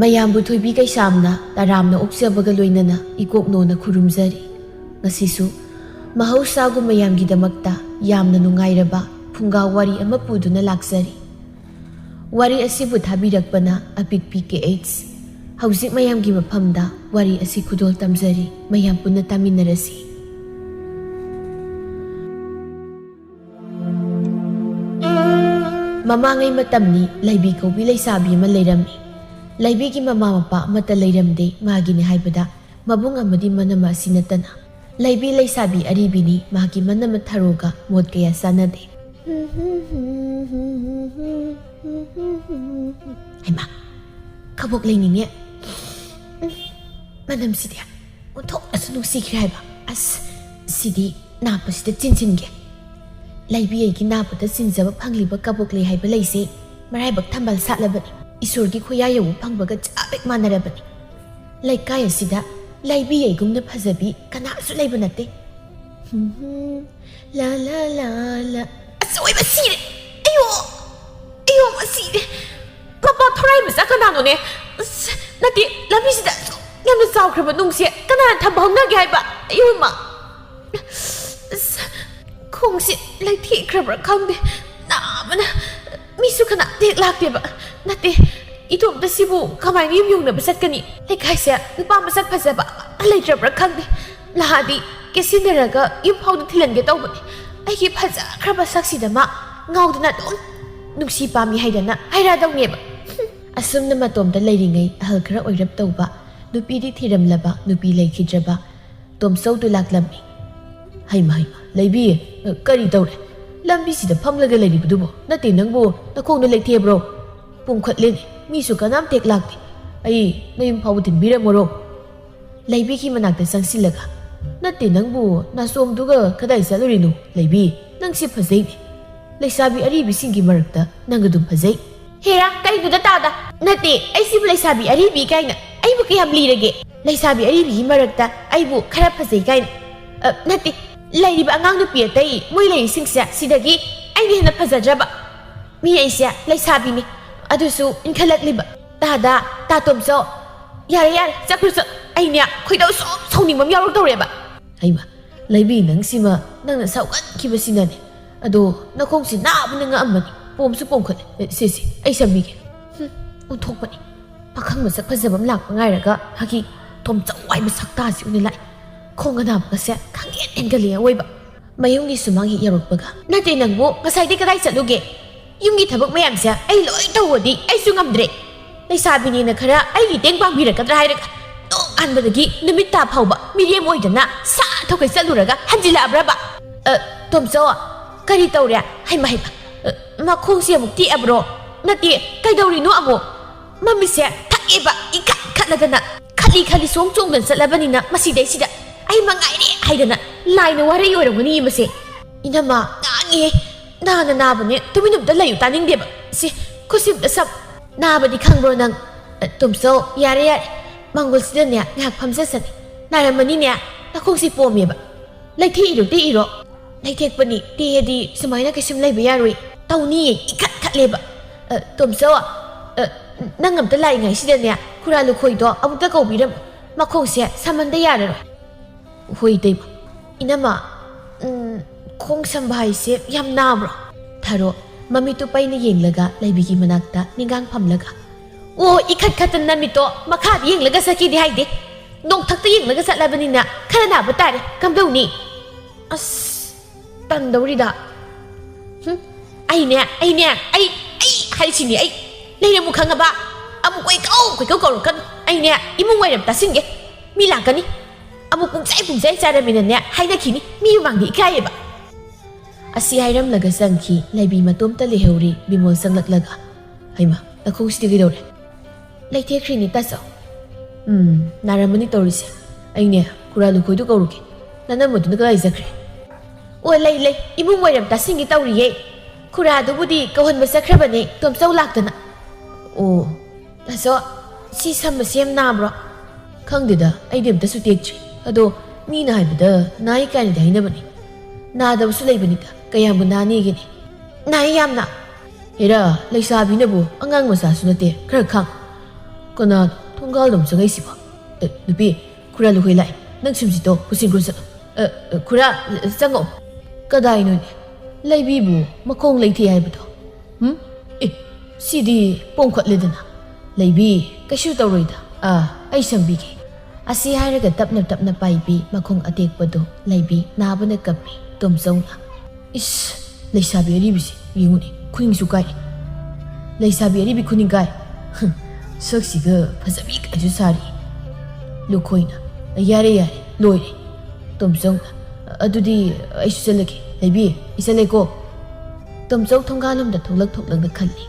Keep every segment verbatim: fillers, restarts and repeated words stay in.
ꯃꯌꯥꯝꯕꯨ ꯊꯣꯏꯕꯤ ꯀꯩꯁꯥꯝꯅ ꯇꯔꯥꯝꯅ ꯑꯣꯛꯆꯕꯒ ꯂꯣꯏꯅꯅ ꯏꯀꯣꯛꯅꯣꯅ ꯈꯨꯔꯨꯝꯖꯔꯤ꯫ ꯉꯁꯤꯁꯨ ꯃꯍꯧꯁꯥꯒꯨꯝ ꯃꯌꯥꯝꯒꯤꯗꯃꯛꯇ ꯌꯥꯝꯅ ꯅꯨꯡꯉꯥꯏꯔꯕ ꯐꯨꯡꯒꯥ ꯋꯥꯔꯤ ꯑꯃ ꯄꯨꯗꯨꯅ ꯂꯥꯛꯆꯔꯤ꯫ ꯋꯥꯔꯤ ꯑꯁꯤꯕꯨ ꯊꯥꯕꯤꯔꯛꯄꯅ ꯑꯄꯤꯛꯄꯤ ꯀꯦ ꯑꯩꯆ꯫ ꯍꯧꯖꯤꯛ ꯃꯌꯥꯝꯒꯤ ꯃꯐꯝꯗ ꯋꯥꯔꯤ ꯑꯁꯤ ꯈꯨꯗꯣꯜ ꯇꯝꯖꯔꯤ꯫ ꯃꯌꯥꯝ ꯄꯨꯟꯅ ꯇꯥꯃꯤꯟꯅꯔꯁꯤ꯫ ꯃꯃꯥꯡꯉꯩ ꯃꯇꯝꯅꯤ ꯂꯩꯕꯤ ꯀꯧꯕꯤ ꯂꯩꯁꯥꯕꯤ ꯑꯃ ꯂꯩꯔꯝꯃꯤ꯫ ꯂꯩꯕꯤꯒꯤ ꯃꯃꯥ ꯃꯄꯥ ꯑꯃꯠꯇ ꯂꯩꯔꯝꯗꯦ, ꯃꯥꯒꯤꯅꯤ ꯍꯥꯏꯕꯗ ꯃꯕꯨꯡ ꯑꯃꯗꯤ ꯃꯅꯝꯃ ꯑꯁꯤ ꯅꯠꯇꯅ꯫ ꯂꯩꯕꯤ ꯂꯩꯁꯥꯕꯤ ꯑꯔꯤꯕꯤꯅꯤ, ꯃꯥꯒꯤ ꯃꯅꯝꯃ ꯊꯔꯣꯒ ꯃꯣꯠ ꯀꯌꯥ ꯆꯥꯟꯅꯗꯦ꯫ ꯍꯩꯃꯥ, ꯀꯕꯣꯛ ꯂꯩꯅꯤꯡꯉꯦ꯫ ꯃꯅꯝꯁꯤꯗꯤ ꯑꯣꯟꯊꯣꯛꯅꯁꯨ ꯅꯨꯡꯁꯤꯈ꯭ꯔꯦ ꯍꯥꯏꯕ꯫ ꯑꯁ, ꯁꯤꯗꯤ ꯅꯥꯞꯄꯁꯤꯗ ꯆꯤꯟꯁꯤꯟꯒꯦ꯫ ꯂꯩꯕꯤ ꯑꯩꯒꯤ ꯅꯥꯞꯄꯗ ꯆꯤꯟꯖꯕ ꯐꯪꯂꯤꯕ ꯀꯕꯣꯛ ꯂꯩ ꯍꯥꯏꯕ ꯂꯩꯁꯦ ꯃꯔꯥꯏꯕꯛ ꯊꯝꯕꯥꯜ ꯁꯥꯠꯂꯕꯅꯤ꯫ ꯏꯁꯣꯔꯒꯤ ꯈꯨꯌꯥ ꯌꯧꯕ ꯐꯪꯕꯒ ꯆꯞ ꯍꯦꯛ ꯃꯥꯟꯅꯔꯕꯅꯤ꯫ ꯂꯩꯀꯥꯏ ꯑꯁꯤꯗ ꯂꯩꯕꯤ ꯑꯩꯒꯨꯝꯅ ꯐꯖꯕꯤ ꯀꯅꯥꯁꯨ ꯂꯩꯕ ꯅꯠꯇꯦ꯫ ꯂꯥ ꯂꯥ ꯂꯥ ꯂꯥ꯫ ꯑꯁ, ꯑꯣꯏꯕ ꯁꯤꯔꯦ! ꯑꯌꯣ! ꯑꯌꯣ, ꯃꯁꯤꯗꯤ ꯃꯄꯥ ꯊꯣꯔꯥꯏ ꯃꯆꯥ ꯀꯅꯥꯅꯣꯅꯦ? ꯑꯁ, ꯅꯠꯇꯦ, ꯂꯝꯕꯤꯁꯤꯗ ꯑꯁꯨꯛ ꯌꯥꯝꯅ ꯆꯥꯎꯈ꯭ꯔꯕ ꯅꯨꯡꯁꯦ ꯀꯅꯥꯅ ꯊꯝꯕ ꯍꯧꯅꯒꯦ ꯍꯥꯏꯕ? ꯑꯌꯣ ꯏꯃꯥ! ꯑꯁ, ꯈꯣꯡꯁꯦ ꯂꯩꯊꯦꯛꯈ꯭ꯔꯕ꯭ꯔꯥ ꯈꯪꯗꯦ, ꯅꯥꯕꯅ꯫ ꯃꯤꯁꯨ ꯀꯅꯥꯝꯇ ꯍꯦꯛ ꯂꯥꯛꯇꯦꯕ꯫ ꯅꯠꯇꯦ, ꯏꯇꯣꯝꯇ ꯁꯤꯕꯨ ꯀꯃꯥꯏꯅ ꯌꯨꯝ ꯌꯧꯅꯕ ꯆꯠꯀꯅꯤ? ꯂꯩꯀꯥꯏꯁꯦ ꯅꯨꯄꯥ ꯃꯁꯛ ꯐꯖꯕ ꯑꯃꯠꯇ ꯂꯩꯇ꯭ꯔꯕ꯭ꯔꯥ ꯈꯪꯗꯦ꯫ ꯂꯥꯛꯑꯗꯤ ꯀꯦꯁꯤꯟꯅꯔꯒ ꯌꯨꯝ ꯐꯥꯎꯗ ꯊꯤꯜꯍꯟꯒꯦ ꯇꯧꯕꯅꯤ꯫ ꯑꯩꯒꯤ ꯐꯖꯈ꯭ꯔꯕ ꯁꯛꯁꯤꯗ ꯃꯥ ꯉꯥꯎꯗꯅ ꯑꯗꯨꯝ ꯅꯨꯡꯁꯤ ꯄꯥꯝꯃꯤ ꯍꯥꯏꯗꯅ ꯍꯥꯏꯔꯛꯑꯗꯧꯅꯦꯕ꯫ ꯑꯁꯨꯝꯅ ꯃꯇꯣꯝꯇ ꯂꯩꯔꯤꯉꯩ ꯑꯍꯜ ꯈꯔ ꯑꯣꯏꯔꯞ ꯇꯧꯕ, ꯅꯨꯄꯤꯗꯤ ꯊꯤꯔꯝꯂꯕ, ꯅꯨꯄꯤ ꯂꯩꯈꯤꯗ꯭ꯔꯕ ꯇꯣꯝꯆꯧꯗꯨ ꯂꯥꯛꯂꯝꯃꯤ꯫ "ꯍꯩꯃ, ꯍꯩꯃ, ꯂꯩꯕꯤ, ꯀꯔꯤ ꯇꯧꯔꯦ? ꯂꯝꯕꯤꯁꯤꯗ ꯐꯝꯂꯒ ꯂꯩꯔꯤꯕꯗꯨꯕꯨ? ꯅꯠꯇꯦ, ꯅꯪꯕꯨ ꯅꯈꯣꯡꯗ ꯂꯩꯊꯦꯛꯑꯕ꯭ꯔꯣ? ꯄꯨꯝꯈꯠꯂꯦꯅꯦ, ꯃꯤꯁꯨ ꯀꯅꯥꯝ ꯇꯦꯛ ꯂꯥꯛꯇꯦ꯫ ꯑꯩ ꯅꯌꯨꯝ ꯐꯥꯎꯕ ꯊꯤꯟꯕꯤꯔꯝꯃꯣꯔꯣ?" ꯂꯩꯕꯤꯒꯤ ꯃꯅꯥꯛꯇ ꯆꯪꯁꯤꯜꯂꯒ, "ꯅꯠꯇꯦ, ꯅꯪꯕꯨ ꯅꯥꯆꯣꯝꯗꯨꯒ ꯀꯗꯥꯏ ꯆꯠꯂꯨꯔꯤꯅꯣ? ꯂꯩꯕꯤ, ꯅꯪꯁꯤ ꯐꯖꯩꯅꯦ꯫ ꯂꯩꯁꯥꯕꯤ ꯑꯔꯤꯕꯤꯁꯤꯡꯒꯤ ꯃꯔꯛꯇ ꯅꯪ ꯑꯗꯨꯝ ꯐꯖꯩ꯫" "ꯍꯦꯔꯥ, ꯀꯩꯅꯣꯗ ꯇꯥꯗ? ꯅꯠꯇꯦ, ꯑꯩꯁꯤꯕꯨ ꯂꯩꯁꯥꯕꯤ ꯑꯔꯤꯕꯤ ꯀꯥꯏꯅ? ꯑꯩꯕꯨ ꯀꯌꯥꯝ ꯂꯤꯔꯒꯦ? ꯂꯩꯁꯥꯕꯤ ꯑꯔꯤꯕꯤꯒꯤ ꯃꯔꯛꯇ ꯑꯩꯕꯨ ꯈꯔ ꯐꯖꯩ ꯀꯥꯏꯅ? ꯑ, ꯅꯠꯇꯦ, ꯂꯩꯔꯤꯕ ꯑꯉꯥꯡ ꯅꯨꯄꯤ ꯑꯇꯩ ꯃꯣꯏ ꯂꯩꯔꯤꯁꯤꯡꯁꯦ ꯁꯤꯗꯒꯤ ꯑꯩꯅ ꯍꯦꯟꯅ ꯐꯖꯗ꯭ꯔꯕ? ꯃꯤ ꯑꯩꯁꯦ ꯂꯩꯁꯥꯕꯤꯅꯤ, ꯑꯗꯨꯁꯨ ꯏꯟꯈꯠꯂꯛꯂꯤꯕ꯫ ꯇꯥꯗ, ꯇꯥ ꯇꯣꯝꯆꯧ, ꯌꯥꯔꯦ, ꯌꯥꯔꯦ, ꯆꯠꯈ꯭ꯔꯣ, ꯆꯠ-, ꯑꯩꯅꯦ ꯈꯣꯏꯗꯧ ꯁꯨꯝ ꯁꯥꯎꯅꯤꯡꯕ ꯑꯃ ꯌꯥꯎꯔꯛꯇꯧꯔꯦꯕ꯫ ꯍꯩꯃ, ꯂꯩꯕꯤ, ꯅꯪꯁꯤꯃ ꯅꯪꯅ ꯁꯥꯎꯒꯟꯈꯤꯕꯁꯤꯅꯅꯦ꯫ ꯑꯗꯣ ꯅꯈꯣꯡꯁꯤ ꯅꯥꯕꯅ ꯉꯛꯑꯝꯃꯅꯤ꯫ ꯄꯣꯝꯁꯨ ꯄꯣꯝꯈꯠꯂꯦ꯫ ꯑꯦ, ꯁꯦ, ꯁꯦ, ꯑꯩ ꯁꯝꯕꯤꯒꯦ꯫ ꯍꯨꯝ, ꯑꯣꯟꯊꯣꯛꯄꯅꯤ꯫ ꯄꯥꯈꯪ ꯃꯁꯛ ꯐꯖꯕ ꯑꯃ ꯂꯥꯛꯄ ꯉꯥꯏꯔꯒ ꯃꯥꯒꯤ ꯇꯣꯝꯆꯧ ꯍꯥꯏꯕ ꯁꯛꯇꯥꯁꯤ ꯑꯣꯏꯅ ꯂꯥꯛꯑꯦ꯫ ꯈꯣꯡ ꯑꯅꯥꯕꯒꯁꯦ ꯈꯪꯍꯦꯟ ꯍꯦꯟꯒꯠꯂꯦ ꯑꯋꯣꯏꯕ꯫ ꯃꯌꯨꯝꯒꯤ ꯁꯨꯃꯥꯡ ꯍꯦꯛ ꯌꯧꯔꯛꯄꯒ, "ꯅꯠꯇꯦ, ꯅꯪꯕꯨ ꯉꯁꯥꯏꯗꯩ ꯀꯗꯥꯏ ꯆꯠꯂꯨꯒꯦ? ꯌꯨꯝꯒꯤ ꯊꯕꯛ ꯃꯌꯥꯝꯁꯦ ꯑꯩ ꯂꯣꯏ ꯇꯧꯕꯗꯤ ꯑꯩꯁꯨ ꯉꯝꯗ꯭ꯔꯦ꯫ ꯂꯩꯁꯥꯕꯤꯅꯦꯅ ꯈꯔ ꯑꯩꯒꯤ ꯃꯇꯦꯡ ꯄꯥꯡꯕꯤꯔꯛꯀꯗ꯭ꯔꯥ ꯍꯥꯏꯔꯒ, ꯇꯣꯛ ꯍꯥꯟꯕꯗꯒꯤ ꯅꯨꯃꯤꯠ ꯇꯥ ꯐꯥꯎꯕ ꯃꯤꯔꯦꯝ ꯑꯣꯏꯗꯅ ꯁꯥ ꯊꯧꯈꯩ ꯆꯠꯂꯨꯔꯒ ꯍꯟꯖꯤꯜꯂꯛꯑꯕ꯭ꯔꯕ?" "ꯑ, ꯇꯣꯝꯆꯧ, ꯀꯔꯤ ꯇꯧꯔꯦ? ꯍꯩꯃ, ꯍꯩꯃ, ꯑ, ꯃꯈꯣꯡꯁꯦ ꯑꯃꯨꯛ ꯇꯦꯛꯑꯕ꯭ꯔꯣ? ꯅꯠꯇꯦ, ꯀꯩꯗꯧꯔꯤꯅꯣ ꯑꯃꯨꯛ? ꯃꯃꯤꯠꯁꯦ ꯊꯛꯑꯦꯕ, ꯏꯈꯠ ꯈꯠꯂꯗꯅ, ꯈꯠꯂꯤ ꯈꯠꯂꯤ ꯁꯣꯡ ꯆꯣꯡꯗꯅ ꯆꯠꯂꯕꯅꯤꯅ ꯃꯁꯤꯗꯩꯁꯤꯗ ꯑꯩ ꯃꯉꯥꯏꯔꯦ ꯍꯥꯏꯗꯅ ꯂꯥꯏꯅ ꯋꯥꯔꯩ ꯑꯣꯏꯔꯝꯒꯅꯤ ꯃꯁꯦ꯫ ꯏꯅꯝꯃ, ꯉꯥꯡꯉꯦ, ꯅꯥꯅ ꯅꯥꯕꯅꯦ, ꯇꯨꯃꯤꯟ ꯑꯝꯇ ꯂꯩꯌꯨ, ꯇꯥꯅꯤꯡꯗꯦꯕ꯫ ꯁꯤ ꯈꯨꯠꯁꯤ ꯑꯝꯇ ꯁꯝ-, ꯅꯥꯕꯗꯤ ꯈꯪꯕ꯭ꯔꯣ ꯅꯪ?" "ꯑ, ꯇꯣꯝꯆꯧ, ꯌꯥꯔꯦ, ꯌꯥꯔꯦ, ꯃꯥꯡꯒꯣꯜꯁꯤꯗꯅꯦ ꯉꯥꯏꯍꯥꯛ ꯐꯝꯖꯁꯅꯤ꯫ ꯅꯥꯔꯝꯃꯅꯤꯅꯦ, ꯅꯈꯣꯡꯁꯤ ꯄꯣꯝꯃꯦꯕ꯫ ꯂꯩꯊꯦꯛꯏꯔꯣ, ꯇꯦꯛꯏꯔꯣ?" "ꯂꯩꯊꯦꯛꯄꯅꯤ, ꯇꯦꯛꯑꯗꯤ ꯁꯨꯃꯥꯏꯅ ꯀꯩꯁꯨꯝ ꯂꯩꯕ ꯌꯥꯔꯣꯏ꯫ ꯇꯧꯅꯤꯌꯦ, ꯏꯈꯠ ꯈꯠꯂꯦꯕ꯫ ꯑ, ꯇꯣꯝꯆꯧ, ꯑ, ꯅꯪ ꯑꯝꯇ ꯂꯥꯛꯏꯉꯩꯁꯤꯗꯅꯦ ꯈꯨꯔꯥ ꯂꯨꯈꯣꯏꯗꯣ ꯑꯃꯨꯛꯇ ꯀꯧꯕꯤꯔꯝꯃꯨ꯫ ꯃꯈꯣꯡꯁꯦ ꯁꯝꯍꯟꯗ ꯌꯥꯔꯔꯣꯏ꯫" "ꯍꯣꯏ, ꯏꯇꯩꯃ꯫" "ꯏꯅꯝꯃ, ꯎꯝ, ꯈꯣꯡ ꯁꯝꯕ ꯍꯥꯏꯁꯦ ꯌꯥꯝ ꯅꯥꯕ꯭ꯔꯣ?" ꯊꯥꯔꯣ ꯃꯃꯤꯠꯇꯨ ꯄꯩꯅ ꯌꯦꯡꯂꯒ ꯂꯩꯕꯤꯒꯤ ꯃꯅꯥꯛꯇ ꯅꯤꯡꯒꯥꯡ ꯐꯝꯂꯒ, "ꯑꯣ, ꯏꯈꯠ ꯈꯠꯇꯅ ꯅꯃꯤꯠꯇꯣ ꯃꯈꯥꯗ ꯌꯦꯡꯂꯒ ꯆꯠꯀꯦꯗꯤ ꯍꯥꯏꯗꯦ꯫ ꯅꯣꯡꯊꯛꯇ ꯌꯦꯡꯂꯒ ꯆꯠꯂꯕꯅꯤꯅ ꯈꯔ ꯅꯥꯕ ꯇꯥꯔꯦ꯫ ꯀꯝꯗꯧꯅꯤ?" "ꯑꯁ, ꯇꯟꯗꯧꯔꯤꯗ꯫ ꯍꯨꯝ, ꯑꯩꯅꯦ, ꯑꯩꯅꯦ, ꯑꯩ, ꯑꯩ ꯍꯥꯏꯁꯤꯅꯤ ꯑꯩ꯫ ꯂꯩꯔꯝꯃꯨ ꯈꯪꯉꯕ? ꯑꯃꯨꯛ ꯀꯣꯏꯀꯧ, ꯀꯣꯏꯀꯧ ꯀꯧꯔꯛꯀꯅꯨ꯫ ꯑꯩꯅꯦ, ꯏꯃꯨꯡ ꯋꯥꯏꯔꯝ ꯇꯥꯁꯤꯟꯒꯦ꯫ ꯃꯤ ꯂꯥꯛꯀꯅꯤ꯫ ꯑꯃꯨꯛ ꯄꯨꯡꯆꯥꯏ ꯄꯨꯡꯆꯥꯏ ꯆꯥꯔꯝꯃꯤꯅꯅꯦ ꯍꯥꯏꯅꯈꯤꯅꯤ꯫ ꯃꯤ ꯃꯃꯥꯡꯗ ꯏꯀꯥꯏꯌꯦꯕ꯫" ꯑꯁꯤ ꯍꯥꯏꯔꯝꯂꯒ ꯆꯪꯈꯤ꯫ ꯂꯩꯕꯤ ꯃꯇꯣꯝꯇ ꯂꯩꯍꯧꯔꯤ꯫ ꯕꯤꯃꯣꯜ ꯆꯪꯂꯛꯂꯒ, "ꯍꯩꯃ, ꯅꯈꯣꯡꯁꯤꯗꯤ ꯀꯩꯗꯧꯔꯦ?" "ꯂꯩꯊꯦꯛꯈ꯭ꯔꯤꯅꯤ, ꯇꯥꯆꯧ꯫" "ꯎꯝ, ꯅꯥꯔꯝꯃꯅꯤ ꯇꯧꯔꯤꯁꯦ꯫ ꯑꯩꯅꯦ, ꯈꯨꯔꯥ ꯂꯨꯈꯣꯏꯗꯨ ꯀꯧꯔꯨꯒꯦ꯫ ꯅꯅꯝꯃꯗꯨꯅ ꯀꯗꯥꯏ ꯆꯠꯈ꯭ꯔꯦ?" "ꯑꯣ, ꯂꯩ, ꯂꯩ꯫ ꯏꯃꯨꯡ ꯋꯥꯏꯔꯝ ꯇꯥꯁꯤꯟꯒꯦ ꯇꯧꯔꯤꯌꯦ꯫ ꯈꯨꯔꯥꯗꯨꯕꯨꯗꯤ ꯀꯧꯍꯟꯕ ꯆꯠꯈ꯭ꯔꯕꯅꯦ, ꯇꯣꯝꯆꯧ ꯂꯥꯛꯇꯅ꯫" "ꯑꯣ, ꯇꯥꯆꯧ, ꯁꯤ ꯁꯝꯕꯁꯤ ꯌꯥꯝ ꯅꯥꯕ꯭ꯔꯣ?" "ꯈꯪꯗꯦꯗ, ꯑꯩꯗꯤ ꯑꯝꯇꯁꯨ ꯇꯦꯛꯇ꯭ꯔꯤ꯫ ꯑꯗꯣ ꯃꯤꯅ ꯍꯥꯏꯕꯗ ꯅꯥꯏ ꯀꯥꯏꯅꯗꯤ ꯍꯥꯏꯅꯕꯅꯤ꯫ ꯅꯥꯗꯕꯁꯨ ꯂꯩꯕꯅꯤꯗ, ꯀꯌꯥꯝꯕꯨ ꯅꯥꯅꯤꯒꯦꯅꯦ?" "ꯅꯥꯏ ꯌꯥꯝꯅ?" "ꯍꯦꯔꯥ, ꯂꯩꯁꯥꯕꯤꯅꯕꯨ ꯑꯉꯥꯡ ꯃꯆꯥꯁꯨ ꯅꯠꯇꯦ, ꯈꯔ ꯈꯥꯡ꯫ ꯀꯅꯥꯅꯣ ꯊꯣꯡꯒꯥꯜꯂꯣꯝ ꯆꯪꯉꯛꯏꯁꯤꯕꯣ? ꯑꯦ, ꯅꯨꯄꯤ, ꯈꯨꯔꯥ ꯂꯨꯈꯣꯏ ꯂꯥꯛꯑꯦ꯫ ꯅꯪ ꯁꯨꯝꯁꯤꯠꯇꯣ ꯄꯨꯁꯤꯟꯈ꯭ꯔꯣ ꯆꯠꯂꯣ꯫ ꯑꯦ, ꯑꯦ, ꯈꯨꯔꯥ, ꯑꯦ, ꯆꯪꯉꯛꯑꯣ꯫ ꯀꯗꯥꯏꯅꯣꯅꯦ? ꯂꯩꯕꯤꯕꯨ ꯃꯈꯣꯡ ꯂꯩꯊꯦꯛ ꯍꯥꯏꯕꯗꯣ? ꯍꯨꯝ? ꯑꯦ, ꯁꯤꯗꯤ ꯄꯣꯡꯈꯠꯂꯦꯗꯅ꯫ ꯂꯩꯕꯤ, ꯀꯩꯁꯨ ꯇꯧꯔꯣꯏꯗ꯫ ꯑꯥ, ꯑꯩ ꯁꯪꯕꯤꯒꯦ꯫ ꯑꯁꯤ ꯍꯥꯏꯔꯒ ꯇꯞꯅ ꯇꯞꯅ ꯄꯥꯏꯕꯤ ꯃꯈꯣꯡ ꯑꯇꯦꯛꯄꯗꯣ ꯂꯩꯕꯤ ꯅꯥꯕꯅ ꯀꯞꯄꯤ꯫ ꯇꯣꯝꯆꯧꯅ, "ꯏꯁ, ꯂꯩꯁꯥꯕꯤ ꯑꯔꯤꯕꯤꯁꯦ ꯌꯦꯡꯉꯨꯅꯦ, ꯈꯨꯅꯤꯡꯁꯨ ꯀꯥꯏ꯫ ꯂꯩꯁꯥꯕꯤ ꯑꯔꯤꯕꯤ ꯈꯨꯅꯤꯡ ꯀꯥꯏ꯫ ꯍꯨꯝ, ꯁꯛꯁꯤꯒ ꯐꯖꯕꯤ ꯀꯥꯏꯁꯨ ꯁꯥꯔꯤ꯫" ꯂꯨꯈꯣꯏꯅ, "ꯌꯥꯔꯦ, ꯌꯥꯔꯦ, ꯂꯣꯏꯔꯦ꯫" ꯇꯣꯝꯆꯧꯅ, "ꯑꯗꯨꯗꯤ ꯑꯩꯁꯨ ꯆꯠꯂꯒꯦ꯫ ꯂꯩꯕꯤ, ꯑꯩ ꯆꯠꯂꯦꯀꯣ꯫" ꯇꯣꯝꯆꯧ ꯊꯣꯡꯒꯥꯜꯂꯣꯝꯗ ꯊꯣꯛꯂꯛ ꯊꯣꯛꯂꯛꯅ ꯈꯜꯂꯤ꯫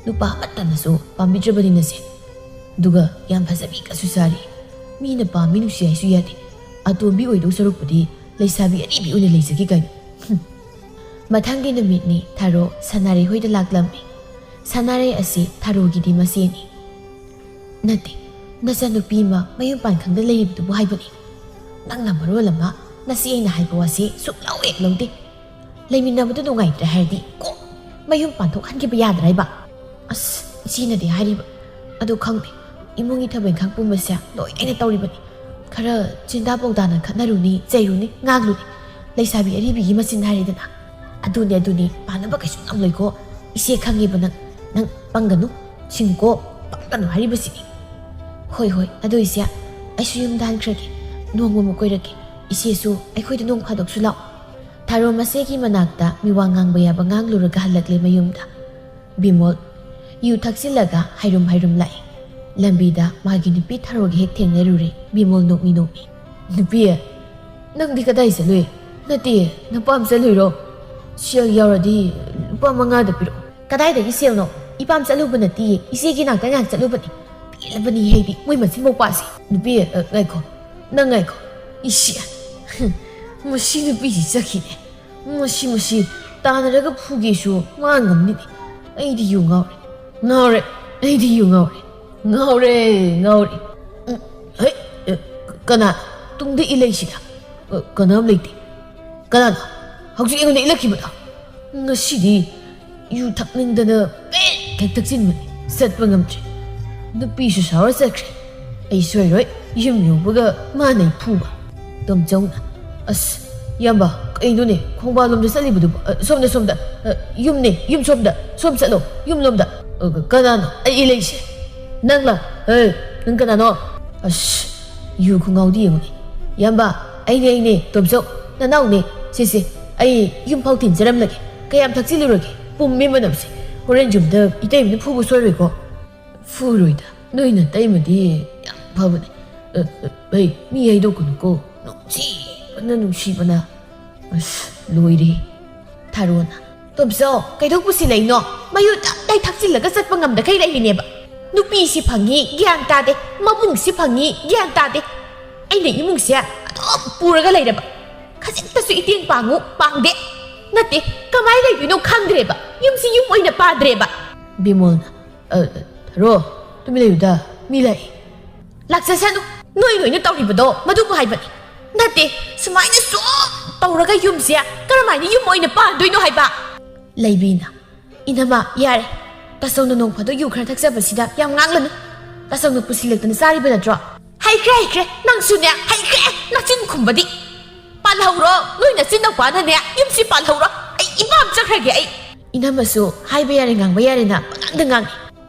ꯅꯨꯄꯥ ꯑꯃꯠꯇꯅꯁꯨ ꯄꯥꯝꯕꯤꯗ꯭ꯔꯕꯅꯤꯅꯁꯦ꯫ ꯑꯗꯨꯒ ꯌꯥꯝ ꯐꯖꯕꯤ ꯀꯥꯏꯁꯨ ꯁꯥꯔꯤ꯫ ꯃꯤꯅ ꯄꯥꯝꯃꯤ ꯅꯨꯡꯁꯤ ꯍꯥꯏꯁꯨ ꯌꯥꯗꯦ꯫ ꯑꯇꯣꯝꯕꯤ ꯑꯣꯏꯗꯧ ꯁꯔꯨꯛꯄꯨꯗꯤ ꯂꯩꯁꯥꯕꯤ ꯑꯔꯤꯕꯤ ꯑꯣꯏꯅ ꯂꯩꯖꯒꯦ ꯀꯥꯏꯅ꯫ ꯍꯨꯝ꯫ ꯃꯊꯪꯒꯤ ꯅꯨꯃꯤꯠꯅꯤ ꯊꯥꯔꯣ ꯁꯅꯥꯔꯩ ꯍꯣꯏꯗ ꯂꯥꯛꯂꯝꯃꯤ꯫ ꯁꯅꯥꯔꯩ ꯑꯁꯤ ꯊꯥꯔꯣꯒꯤꯗꯤ ꯃꯆꯦꯅꯤ꯫ "ꯅꯠꯇꯦ, ꯅꯆꯥꯅꯨꯄꯤ ꯑꯃ ꯃꯌꯨꯝ ꯄꯥꯟ ꯈꯪꯗ ꯂꯩꯔꯤꯕꯗꯨꯕꯨ ꯍꯥꯏꯕꯅꯤ꯫ ꯅꯪꯅ ꯃꯔꯣꯜ ꯑꯃ ꯅꯆꯦ ꯑꯩꯅ ꯍꯥꯏꯕ ꯋꯥꯁꯤ ꯁꯨꯛꯂꯧ ꯍꯦꯛ ꯂꯧꯗꯦ꯫ ꯂꯩꯃꯤꯟꯅꯕꯗꯨ ꯅꯨꯡꯉꯥꯏꯇ꯭ꯔꯦ ꯍꯥꯏꯔꯗꯤ ꯀꯣ ꯃꯌꯨꯝ ꯄꯥꯟꯊꯣꯛꯍꯟꯈꯤꯕ ꯌꯥꯗ꯭ꯔꯥ ꯍꯥꯏꯕ?" ꯑꯁ, ꯏꯆꯦꯅꯗꯤ ꯍꯥꯏꯔꯤꯕ꯫ ꯑꯗꯨ ꯈꯪꯗꯦ, ꯏꯃꯨꯡꯒꯤ ꯊꯕꯛ ꯏꯪꯈꯥꯡ ꯄꯨꯝꯕꯁꯦ ꯂꯣꯏ ꯑꯩꯅ ꯇꯧꯔꯤꯕꯅꯤ꯫ ꯈꯔ ꯆꯤꯟꯗꯥ ꯄꯥꯎꯗꯥꯅ ꯈꯠꯅꯔꯨꯅꯤ, ꯆꯩꯔꯨꯅꯤ, ꯉꯥꯡꯂꯨꯅꯤ꯫ ꯂꯩꯁꯥꯕꯤ ꯑꯔꯤꯕꯤꯒꯤ ꯃꯆꯤꯟ ꯍꯥꯏꯔꯦꯗꯅ꯫ "ꯑꯗꯨꯅꯦ, ꯑꯗꯨꯅꯦ, ꯄꯥꯟꯅꯕ ꯀꯩꯁꯨ ꯉꯝꯂꯣꯏꯀꯣ꯫ ꯏꯆꯦ ꯈꯪꯉꯦꯕ ꯅꯪ꯫ ꯅꯪ ꯄꯪꯒꯅꯨ, ꯁꯤꯡꯉꯨꯀꯣ, ꯄꯪꯒꯅꯨ ꯍꯥꯏꯔꯤꯕꯁꯤꯅꯤ꯫" "ꯍꯣꯏ, ꯍꯣꯏ, ꯑꯗꯨ ꯏꯆꯦ, ꯑꯩꯁꯨ ꯌꯨꯝꯗ ꯍꯟꯈ꯭ꯔꯒꯦ꯫ ꯅꯣꯡꯃ ꯑꯃꯨꯛ ꯀꯣꯏꯔꯛꯀꯦ꯫ ꯏꯆꯦꯁꯨ ꯑꯩꯈꯣꯏꯗ ꯅꯣꯡ ꯐꯥꯗꯣꯛꯁꯨ ꯂꯥꯛꯑꯣ꯫" ꯊꯥꯔꯣ ꯃꯆꯦꯒꯤ ꯃꯅꯥꯛꯇ ꯃꯤꯋꯥ ꯉꯥꯡꯕ ꯌꯥꯕ ꯉꯥꯡꯂꯨꯔꯒ ꯍꯜꯂꯛꯂꯦ ꯃꯌꯨꯝꯗ꯫ ꯕꯤꯃꯣꯜ ꯌꯨ ꯊꯛꯆꯤꯜꯂꯒ ꯍꯥꯏꯔꯨꯝ ꯍꯥꯏꯔꯨꯝ ꯂꯥꯛꯏ꯫ ꯂꯝꯕꯤꯗ ꯃꯥꯒꯤ ꯅꯨꯄꯤ ꯊꯥꯔꯣꯒ ꯍꯦꯛ ꯊꯦꯡꯅꯔꯨꯔꯦ꯫ ꯕꯤꯃꯣꯜ ꯅꯣꯛꯃꯤ ꯅꯣꯛꯃꯤ, "ꯅꯨꯄꯤ, ꯅꯪꯗꯤ ꯀꯗꯥꯏ ꯆꯠꯂꯨꯏ? ꯅꯠꯇꯦ, ꯅꯨꯄꯥ ꯑꯃ ꯆꯠꯂꯨꯏꯔꯣ? ꯁꯦꯜ ꯌꯥꯎꯔꯗꯤ ꯂꯨꯄꯥ ꯃꯉꯥꯗ ꯄꯤꯔꯛꯑꯣ꯫" "ꯀꯗꯥꯏꯗꯒꯤ ꯁꯦꯜꯅꯣ? ꯏꯄꯥꯝ ꯆꯠꯂꯨꯕ ꯅꯠꯇꯤꯌꯦ, ꯏꯆꯦꯒꯤ ꯅꯥꯛꯇ ꯉꯥꯏꯍꯥꯛ ꯆꯠꯂꯨꯕꯅꯤ꯫ ꯄꯦꯜꯂꯕꯅꯤ ꯑꯩꯗꯤ ꯃꯣꯏ ꯃꯆꯤꯟ ꯃꯧꯄꯥꯁꯦ꯫" "ꯅꯨꯄꯤ, ꯑ, ꯉꯥꯏꯈꯣ, ꯅꯪ ꯉꯥꯏꯈꯣ꯫ ꯏꯁꯤ, ꯍꯨꯝ, ꯃꯁꯤ ꯅꯨꯄꯤꯁꯤ ꯆꯠꯈꯤꯅꯦ꯫ ꯃꯁꯤ, ꯃꯁꯤ ꯇꯥꯟꯅꯔꯒ ꯐꯨꯒꯦꯁꯨ ꯃꯥ ꯉꯝꯅꯤꯅꯦ꯫ ꯑꯩꯗꯤ ꯌꯨ ꯉꯥꯎꯔꯦ, ꯉꯥꯎꯔꯦ, ꯑꯩꯗꯤ ꯌꯨ ꯉꯥꯎꯔꯦ, ꯉꯥꯎꯔꯦ, ꯉꯥꯎꯔꯦ꯫ ꯎꯝ, ꯍꯩ, ꯑ, ꯀꯅꯥ ꯇꯨꯡꯗ ꯏꯂꯩꯁꯤꯅ? ꯑ, ꯀꯅꯥꯝ ꯂꯩꯇꯦ꯫ ꯀꯅꯥꯅꯣ ꯍꯧꯖꯤꯛ ꯑꯩꯉꯣꯟꯗ ꯏꯜꯂꯛꯈꯤꯕꯗꯣ? ꯉꯁꯤꯗꯤ ꯌꯨ ꯊꯛꯅꯤꯡꯗꯅ ꯄꯦꯛ ꯍꯦꯛ ꯊꯛꯆꯤꯟꯕꯅꯤ, ꯆꯠꯄ ꯉꯝꯗ꯭ꯔꯦ꯫ ꯅꯨꯄꯤꯁꯨ ꯁꯥꯎꯔ ꯆꯠꯈ꯭ꯔꯦ꯫ ꯑꯩ ꯁꯣꯏꯔꯣꯏ, ꯌꯨꯝ ꯌꯧꯕꯒ ꯃꯥꯅ ꯑꯩ ꯐꯨꯕ꯫ ꯇꯣꯝꯆꯧꯅ, "ꯑꯁ, ꯏꯌꯥꯝꯕ, ꯀꯩꯅꯣꯅꯦ ꯈꯣꯡꯕꯥꯜꯂꯣꯝꯗ ꯆꯠꯂꯤꯕꯗꯨꯕꯨ? ꯑ, ꯁꯣꯝꯗ, ꯁꯣꯝꯗ, ꯑ, ꯌꯨꯝꯅꯦ, ꯌꯨꯝ ꯁꯣꯝꯗ, ꯁꯣꯝ ꯆꯠꯂꯣ, ꯌꯨꯝꯂꯣꯝꯗ꯫ ꯑ, ꯀꯅꯥꯅꯣ ꯑꯩ ꯂꯩꯁꯦ? ꯅꯪꯂ? ꯑꯦ, ꯅꯪ ꯀꯅꯥꯅꯣ? ꯑꯁ, ꯌꯨ ꯈꯨꯉꯥꯎꯗꯤ ꯌꯦꯡꯉꯨꯅꯦ꯫ ꯏꯌꯥꯝꯕ, ꯑꯩꯅꯦ, ꯑꯩꯅꯦ, ꯇꯣꯝꯆꯧ, ꯅꯅꯥꯎꯅꯦ꯫ ꯁꯦ, ꯁꯦ, ꯑꯩ ꯌꯨꯝ ꯐꯥꯎ ꯊꯤꯟꯖꯔꯝꯂꯒꯦ꯫ ꯀꯌꯥꯝ ꯊꯛꯆꯤꯜꯂꯨꯔꯒꯦ? ꯄꯨꯝꯃꯦ ꯃꯅꯝꯁꯦ꯫ ꯍꯣꯔꯦꯟ ꯌꯨꯝꯗ ꯏꯇꯩꯃꯅ ꯐꯨꯕ ꯁꯣꯏꯔꯣꯏꯀꯣ?" "ꯐꯨꯔꯣꯏꯗ, ꯅꯣꯏ ꯅꯇꯩꯃꯗꯤ ꯌꯥꯝ ꯐꯕꯅꯦ꯫ ꯑ, ꯑ, ꯑꯩ ꯃꯤ ꯍꯥꯏꯗꯣꯛꯀꯅꯨꯀꯣ, ꯅꯨꯡꯁꯤꯕꯅ, ꯅꯨꯡꯁꯤꯕꯅ꯫ ꯑꯁ, ꯂꯣꯏꯔꯦ꯫" ꯊꯥꯔꯣꯅ, "ꯇꯣꯝꯆꯧ, ꯀꯩꯗꯧ ꯄꯨꯁꯤꯜꯂꯛꯏꯅꯣ? ꯃꯌꯨ ꯇꯞꯇꯥꯏ ꯊꯛꯆꯤꯜꯂꯒ ꯆꯠꯄ ꯉꯝꯗꯈꯩ ꯂꯩꯔꯤꯅꯦꯕ꯫ ꯅꯨꯄꯤꯁꯤ ꯐꯪꯉꯤ, ꯒ꯭ꯌꯥꯟ ꯇꯥꯗꯦ꯫ ꯃꯕꯨꯡꯁꯤ ꯐꯪꯉꯤ, ꯒ꯭ꯌꯥꯟ ꯇꯥꯗꯦ꯫ ꯑꯩꯅ ꯏꯃꯨꯡꯁꯦ ꯑꯗꯨꯝ ꯄꯨꯔꯒ ꯂꯩꯔꯕ꯫ ꯈꯖꯤꯛꯇꯁꯨ ꯏꯇꯦꯡ ꯄꯥꯡꯉꯨ ꯄꯥꯡꯗꯦ꯫ ꯅꯠꯇꯦ, ꯀꯃꯥꯏꯅ ꯂꯩꯗꯣꯏꯅꯣ ꯈꯪꯗ꯭ꯔꯦꯕ꯫ ꯌꯨꯝꯁꯤ ꯌꯨꯝ ꯑꯣꯏꯅ ꯄꯥꯗ꯭ꯔꯦꯕ꯫" ꯕꯤꯃꯣꯜꯅ, "ꯑ, ꯊꯥꯔꯣ, ꯇꯨꯃꯤꯟ ꯂꯩꯌꯨꯗ, ꯃꯤ ꯂꯥꯛꯑꯦ꯫" "ꯂꯥꯛꯆꯁꯅꯨ, ꯅꯣꯏ ꯂꯣꯏꯅ ꯇꯧꯔꯤꯕꯗꯣ ꯃꯗꯨꯕꯨ ꯍꯥꯏꯕꯅꯤ꯫ ꯅꯠꯇꯦ, ꯁꯨꯃꯥꯏꯅ ꯁꯨꯝ ꯇꯧꯔꯒ ꯌꯨꯝꯁꯦ ꯀꯔꯝꯍꯥꯏꯅ ꯌꯨꯝ ꯑꯣꯏꯅ ꯄꯥꯟꯗꯣꯏꯅꯣ ꯍꯥꯏꯕ?" ꯂꯩꯕꯤꯅ, "ꯏꯅꯝꯃ, ꯌꯥꯔꯦ꯫ ꯇꯥꯆꯧꯅ ꯅꯣꯡ ꯐꯥꯗꯣꯛ ꯌꯨ ꯈꯔ ꯊꯛꯆꯕꯁꯤꯗ ꯌꯥꯝ ꯉꯥꯡꯂꯅꯨ꯫ ꯇꯥꯆꯧꯅ ꯄꯨꯁꯤꯜꯂꯛꯇꯅ ꯆꯥꯔꯤꯕ ꯅꯠꯇ꯭ꯔꯣ?" "ꯍꯩꯈ꯭ꯔꯦ, ꯍꯩꯈ꯭ꯔꯦ, ꯅꯪꯁꯨꯅꯦ, ꯍꯩꯈ꯭ꯔꯦ, ꯅꯆꯤꯟ ꯈꯨꯝꯕꯗꯤ꯫ ꯄꯥꯜꯍꯧꯔꯣ, ꯅꯣꯏ ꯅꯆꯤꯟ ꯅꯄꯥꯅꯅꯦ, ꯌꯨꯝꯁꯤ ꯄꯥꯜꯍꯧꯔꯣ꯫ ꯑꯩ ꯏꯄꯥꯝ ꯆꯠꯈ꯭ꯔꯒꯦ ꯑꯩ꯫" ꯏꯅꯝꯃꯁꯨ ꯍꯥꯏꯕ ꯌꯥꯔꯦ, ꯉꯥꯡꯕ ꯌꯥꯔꯦꯅ ꯄꯉꯥꯡꯗ ꯉꯥꯡꯉꯤ꯫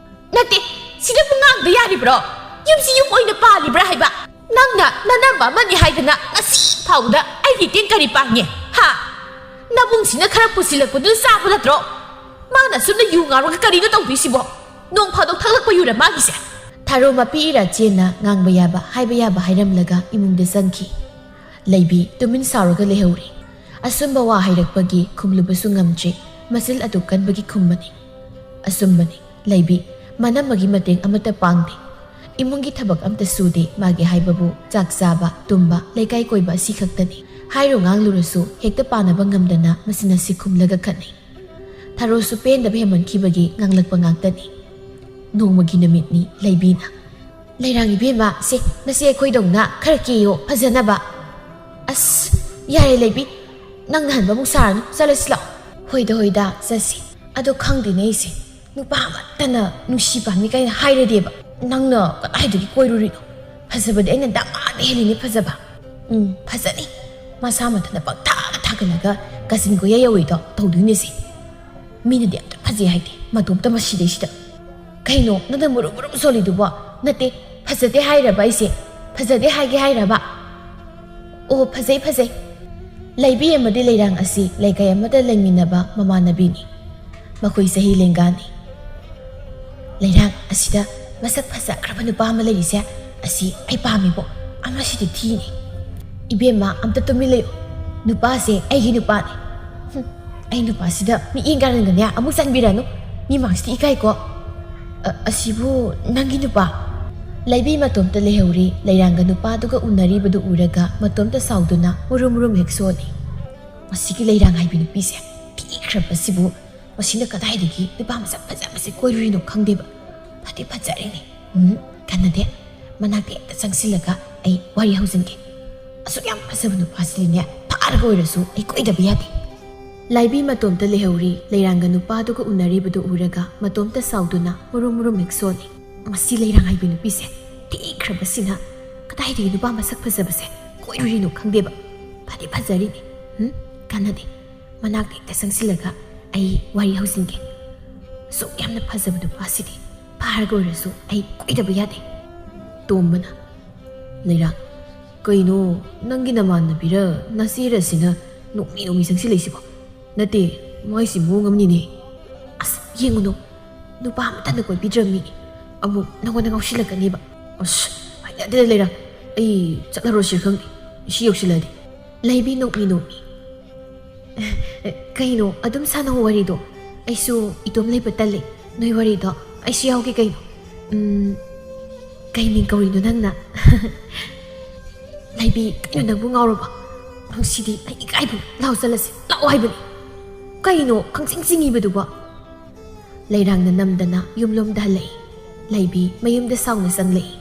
"ꯅꯠꯇꯦ, ꯁꯤꯗꯕꯨ ꯉꯥꯡꯗ ꯌꯥꯔꯤꯕ꯭ꯔꯣ? ꯌꯨꯝꯁꯤ ꯌꯨꯝ ꯑꯣꯏꯅ ꯄꯥꯜꯂꯤꯕ꯭ꯔꯥ ꯍꯥꯏꯕ? ꯅꯪꯅ ꯅꯅꯝꯕ ꯑꯃꯅꯤ ꯍꯥꯏꯗꯅ ꯉꯁꯤ ꯐꯥꯎꯕꯗ ꯑꯩꯒꯤ ꯏꯇꯦꯡ ꯀꯔꯤ ꯄꯥꯡꯉꯦ? ꯍꯥ? ꯅꯕꯨꯡꯁꯤꯅ ꯈꯔ ꯄꯨꯁꯤꯜꯂꯛꯄꯗꯨꯅ ꯆꯥꯕ ꯅꯠꯇ꯭ꯔꯣ? ꯃꯥꯅ ꯑꯁꯨꯝꯅ ꯌꯨ ꯉꯥꯎꯔꯒ ꯀꯔꯤꯅꯣ ꯇꯧꯗꯣꯏꯁꯤꯕꯣ? ꯅꯣꯡ ꯐꯥꯗꯣꯛ ꯊꯛꯂꯛꯄ ꯌꯨꯔ ꯃꯥꯒꯤꯁꯦ?" ꯊꯥꯔꯣ ꯃꯄꯤ ꯏꯔꯥ ꯆꯦꯟꯅ ꯉꯥꯡꯕ ꯌꯥꯕ, ꯍꯥꯏꯕ ꯌꯥꯕ ꯍꯥꯏꯔꯝꯂꯒ ꯏꯃꯨꯡꯗ ꯆꯪꯈꯤ꯫ ꯂꯩꯕꯤ ꯇꯨꯃꯤꯟ ꯁꯥꯎꯔꯒ ꯂꯩꯍꯧꯔꯤ꯫ ꯑꯆꯨꯝꯕ ꯋꯥ ꯍꯥꯏꯔꯛꯄꯒꯤ ꯈꯨꯝꯂꯨꯕꯁꯨ ꯉꯝꯗ꯭ꯔꯤ꯫ ꯃꯆꯤꯜ ꯑꯗꯨ ꯀꯟꯕꯒꯤ ꯈꯨꯝꯕꯅꯤ꯫ ꯑꯆꯨꯝꯕꯅꯤ, ꯂꯩꯕꯤ, ꯃꯅꯝꯃꯒꯤ ꯃꯇꯦꯡ ꯑꯃꯠꯇ ꯄꯥꯡꯗꯦ꯫ ꯏꯃꯨꯡꯒꯤ ꯊꯕꯛ ꯑꯝꯇ ꯁꯨꯗꯦ꯫ ꯃꯥꯒꯤ ꯍꯥꯏꯕꯕꯨ ꯆꯥꯛ ꯆꯥꯕ, ꯇꯨꯝꯕ, ꯂꯩꯀꯥꯏ ꯀꯣꯏꯕ ꯑꯁꯤ ꯈꯛꯇꯅꯤ꯫ ꯍꯥꯏꯔꯨ ꯉꯥꯡꯂꯨꯔꯁꯨ ꯍꯦꯛꯇ ꯄꯥꯅꯕ ꯉꯝꯗꯅ ꯃꯆꯤꯟ ꯑꯁꯤ ꯈꯨꯝꯂꯒ ꯈꯠꯅꯩ꯫ ꯊꯥꯔꯣꯁꯨ ꯄꯦꯟꯗꯕ ꯍꯦꯟꯃꯟꯈꯤꯕꯒꯤ ꯉꯥꯡꯂꯛꯄ ꯉꯥꯛꯇꯅꯤ꯫ ꯅꯣꯡꯃꯒꯤ ꯅꯨꯃꯤꯠꯅꯤ꯫ ꯂꯩꯕꯤꯅ, "ꯂꯩꯔꯥꯡ ꯏꯕꯦꯝꯃ, ꯁꯦ, ꯅꯁꯤ ꯑꯩꯈꯣꯏꯗꯧꯅ ꯈꯔ ꯀꯦꯌꯣ, ꯐꯖꯅꯕ꯫" "ꯑꯁ, ꯌꯥꯔꯦ ꯂꯩꯕꯤ, ꯅꯪ ꯅꯍꯟꯕ ꯑꯃꯨꯛ ꯁꯥꯔꯅꯨ, ꯆꯠꯂꯁꯤ ꯂꯥꯛꯑꯣ꯫" "ꯍꯣꯏꯗ, ꯍꯣꯏꯗ, ꯆꯠꯁꯤ꯫ ꯑꯗꯣ ꯈꯪꯗꯦꯅꯦ ꯑꯩꯁꯦ, ꯅꯨꯄꯥ ꯑꯃꯠꯇꯅ ꯅꯨꯡꯁꯤ ꯄꯥꯝꯃꯤ ꯀꯥꯏꯅ ꯍꯥꯏꯔꯗꯦꯕ꯫ ꯅꯪꯅ ꯀꯗꯥꯏꯗꯒꯤ ꯀꯣꯏꯔꯨꯔꯤꯅꯣ? ꯐꯖꯕꯗꯤ ꯑꯩꯅ ꯗꯃꯥꯗ ꯍꯦꯜꯂꯤꯅꯦ ꯐꯖꯕ꯫ ꯎꯝ, ꯐꯖꯅꯤ꯫ ꯃꯁꯥ ꯃꯊꯟꯇ ꯄꯪꯊꯥꯗ ꯊꯥꯒꯠꯂꯒ ꯀꯥꯆꯤꯟ ꯀꯣꯏꯌꯥ ꯌꯧꯋꯤꯗꯣ ꯇꯧꯗꯣꯏꯅꯦ ꯁꯤ꯫ ꯃꯤꯅꯗꯤ ꯑꯝꯇ ꯐꯖꯩ ꯍꯥꯏꯗꯦ, ꯃꯇꯣꯝꯇ ꯃꯁꯤꯗꯩꯁꯤꯗ꯫ ꯀꯩꯅꯣ ꯅꯪꯅ ꯃꯨꯔꯨꯝ ꯃꯨꯔꯨꯝ ꯁꯣꯜꯂꯤꯗꯨꯕꯣ? ꯅꯠꯇꯦ, ꯐꯖꯗꯦ ꯍꯥꯏꯔꯕ ꯑꯩꯁꯦ? ꯐꯖꯗꯦ ꯍꯥꯏꯒꯦ ꯍꯥꯏꯔꯕ? ꯑꯣ, ꯐꯖꯩ, ꯐꯖꯩ꯫ ꯂꯩꯕꯤ ꯑꯃꯗꯤ ꯂꯩꯔꯥꯡ ꯑꯁꯤ ꯂꯩꯀꯥꯏ ꯑꯃꯗ ꯂꯩꯃꯤꯟꯅꯕ ꯃꯃꯥꯟꯅꯕꯤꯅꯤ꯫ ꯃꯈꯣꯏ ꯆꯍꯤ ꯂꯦꯡꯒꯥꯅꯤ꯫ ꯂꯩꯔꯥꯡ ꯑꯁꯤꯗ ꯃꯁꯛ ꯐꯖꯈ꯭ꯔꯕ ꯅꯨꯄꯥ ꯑꯃ ꯂꯩꯔꯤꯁꯦ, ꯑꯁꯤ ꯑꯩ ꯄꯥꯝꯃꯤꯕꯣ꯫ ꯑꯃꯁꯤꯗꯤ ꯊꯤꯅꯤ꯫ ꯏꯕꯦꯝꯃ, ꯑꯝꯇ ꯇꯨꯃꯤꯟ ꯂꯩꯌꯨ꯫ ꯅꯨꯄꯥꯁꯦ ꯑꯩꯒꯤ ꯅꯨꯄꯥꯅꯤ꯫ ꯍꯨꯝ, ꯑꯩ ꯅꯨꯄꯥꯁꯤꯗ ꯃꯤꯠꯌꯦꯡ ꯀꯥꯔꯟꯒꯅꯦ ꯑꯃꯨꯛ ꯆꯟꯕꯤꯔꯅꯨ꯫ ꯃꯤ ꯃꯥꯡꯁꯤꯗꯤ ꯏꯀꯥꯏꯀꯣ꯫ "ꯑ, ꯑꯁꯤꯕꯨ ꯅꯪꯒꯤ ꯅꯨꯄꯥ?" ꯂꯩꯕꯤ ꯃꯇꯣꯝꯇ ꯂꯩꯍꯧꯔꯤ꯫ ꯂꯩꯔꯥꯡꯒ ꯅꯨꯄꯥꯗꯨꯒ ꯎꯅꯔꯤꯕꯗꯨ ꯎꯔꯒ ꯃꯇꯣꯝꯇ ꯁꯥꯎꯗꯨꯅ ꯃꯨꯔꯨꯝ ꯃꯨꯔꯨꯝ ꯍꯦꯛ ꯁꯣꯜꯂꯤ꯫ ꯃꯁꯤꯒꯤ ꯂꯩꯔꯥꯡ ꯍꯥꯏꯕꯤ ꯅꯨꯄꯤꯁꯦ ꯊꯤꯈ꯭ꯔꯕꯁꯤꯕꯨ, ꯃꯁꯤꯅ ꯀꯗꯥꯏꯗꯒꯤ ꯅꯨꯄꯥ ꯃꯁꯛ ꯐꯖꯕꯁꯦ ꯀꯣꯏꯔꯨꯔꯤꯅꯣ ꯈꯪꯗꯦꯕ꯫ ꯐꯗꯤ ꯐꯖꯔꯤꯅꯦ꯫ ꯎꯝ, ꯀꯥꯟꯅꯗꯦ꯫ ꯃꯅꯥꯛꯇ ꯍꯦꯛꯇ ꯆꯪꯁꯤꯜꯂꯒ ꯑꯩ ꯋꯥꯔꯤ ꯍꯧꯖꯤꯟꯒꯦ꯫ ꯑꯁꯨꯛ ꯌꯥꯝ ꯐꯖꯕ ꯅꯨꯄꯥꯁꯤꯗꯤꯅꯦ, ꯐꯥꯔꯒ ꯑꯣꯏꯔꯁꯨ ꯑꯩ ꯀꯣꯏꯗꯕ ꯌꯥꯗꯦ꯫ ꯂꯥꯏꯕꯤ ꯃꯇꯣꯝꯇ ꯂꯩꯍꯧꯔꯤ꯫ ꯂꯩꯔꯥꯡꯒ ꯅꯨꯄꯥꯗꯨꯒ ꯎꯅꯔꯤꯕꯗꯨ ꯎꯔꯒ ꯃꯇꯣꯝꯇ ꯁꯥꯎꯗꯨꯅ ꯃꯨꯔꯨꯝ ꯃꯨꯔꯨꯝ ꯍꯦꯛ ꯁꯣꯜꯂꯤ꯫ ꯃꯁꯤ ꯂꯩꯔꯥꯡ ꯍꯥꯏꯕꯤ ꯅꯨꯄꯤꯁꯦ ꯊꯤꯈ꯭ꯔꯕꯁꯤꯅ ꯀꯗꯥꯏꯗꯒꯤ ꯅꯨꯄꯥ ꯃꯁꯛ ꯐꯖꯕꯁꯦ ꯀꯣꯏꯔꯨꯔꯤꯅꯣ ꯈꯪꯗꯦꯕ꯫ ꯐꯗꯤ ꯐꯖꯔꯤꯅꯦ꯫ ꯎꯝ, ꯀꯥꯟꯅꯗꯦ꯫ ꯃꯅꯥꯛꯇ ꯍꯦꯛꯇ ꯆꯪꯁꯤꯜꯂꯒ ꯑꯩ ꯋꯥꯔꯤ ꯍꯧꯖꯤꯟꯒꯦ꯫ ꯑꯁꯨꯛ ꯌꯥꯝꯅ ꯐꯖꯕ ꯅꯨꯄꯥꯁꯤꯗꯤ ꯐꯥꯔꯒ ꯑꯣꯏꯔꯁꯨ ꯑꯩ ꯀꯣꯏꯗꯕ ꯌꯥꯗꯦ꯫ ꯇꯣꯝꯕꯅ, "ꯂꯩꯔꯥꯡ, ꯀꯩꯅꯣ ꯅꯪꯒꯤ ꯅꯃꯥꯟꯅꯕꯤꯔ ꯅꯆꯦꯔꯁꯤꯅ ꯅꯣꯛꯃꯤ ꯅꯣꯛꯃꯤ ꯆꯪꯁꯤꯜꯂꯛꯏꯁꯤꯕꯣ? ꯅꯠꯇꯦ, ꯃꯥꯏꯁꯤ ꯃꯑꯣꯡ ꯑꯃꯅꯤꯅꯦ꯫ ꯑꯁ, ꯌꯦꯡꯉꯨꯅꯨ, ꯅꯨꯄꯥ ꯑꯃꯇꯅ ꯀꯣꯏꯕꯤꯗ꯭ꯔꯕꯅꯤ꯫ ꯑꯃꯨꯛ ꯅꯉꯣꯟꯗ ꯉꯥꯎꯁꯤꯜꯂꯛꯀꯅꯦꯕ꯫ ꯑꯁ, ꯍꯩꯅꯗꯦꯗ ꯂꯩꯔꯥꯡ, ꯑꯩ ꯆꯠꯂꯔꯣꯏꯁꯤꯔ ꯈꯪꯗꯦ, ꯁꯤ ꯌꯧꯁꯤꯜꯂꯗꯤ꯫" ꯂꯩꯕꯤ ꯅꯣꯛꯃꯤ ꯅꯣꯛꯃꯤ꯫ "ꯀꯩꯅꯣ, ꯑꯗꯨꯝ ꯁꯥꯟꯅꯧ ꯋꯥꯔꯤꯗꯣ꯫ ꯑꯩꯁꯨ ꯏꯇꯣꯝ ꯂꯩꯕ ꯇꯜꯂꯦ꯫ ꯅꯣꯏ ꯋꯥꯔꯤꯗꯣ ꯑꯩꯁꯨ ꯌꯥꯎꯒꯦ ꯀꯩꯅꯣ꯫" "ꯎꯝ, ꯀꯩ ꯃꯤꯡ ꯀꯧꯔꯤꯅꯣ ꯅꯪꯅ?" "ꯂꯩꯕꯤ, ꯀꯩꯅꯣ ꯅꯪꯕꯨ ꯉꯥꯎꯔꯕꯣ? ꯅꯪꯁꯤꯗꯤ ꯑꯩ ꯏꯀꯥꯏꯕꯅ ꯂꯥꯎ ꯆꯠꯂꯁꯤ꯫ ꯂꯥꯛꯑꯣ ꯍꯥꯏꯕꯅꯤ꯫ ꯀꯩꯅꯣ ꯈꯪꯆꯤꯡ ꯆꯤꯡꯉꯤꯕꯗꯨꯕꯣ?" ꯂꯩꯔꯥꯡꯅ ꯅꯝꯗꯅ ꯌꯨꯝꯂꯣꯝꯗ ꯍꯜꯂꯛꯏ꯫ ꯂꯩꯕꯤ ꯃꯌꯨꯝꯗ ꯁꯥꯎꯅ ꯆꯪꯂꯛꯏ꯫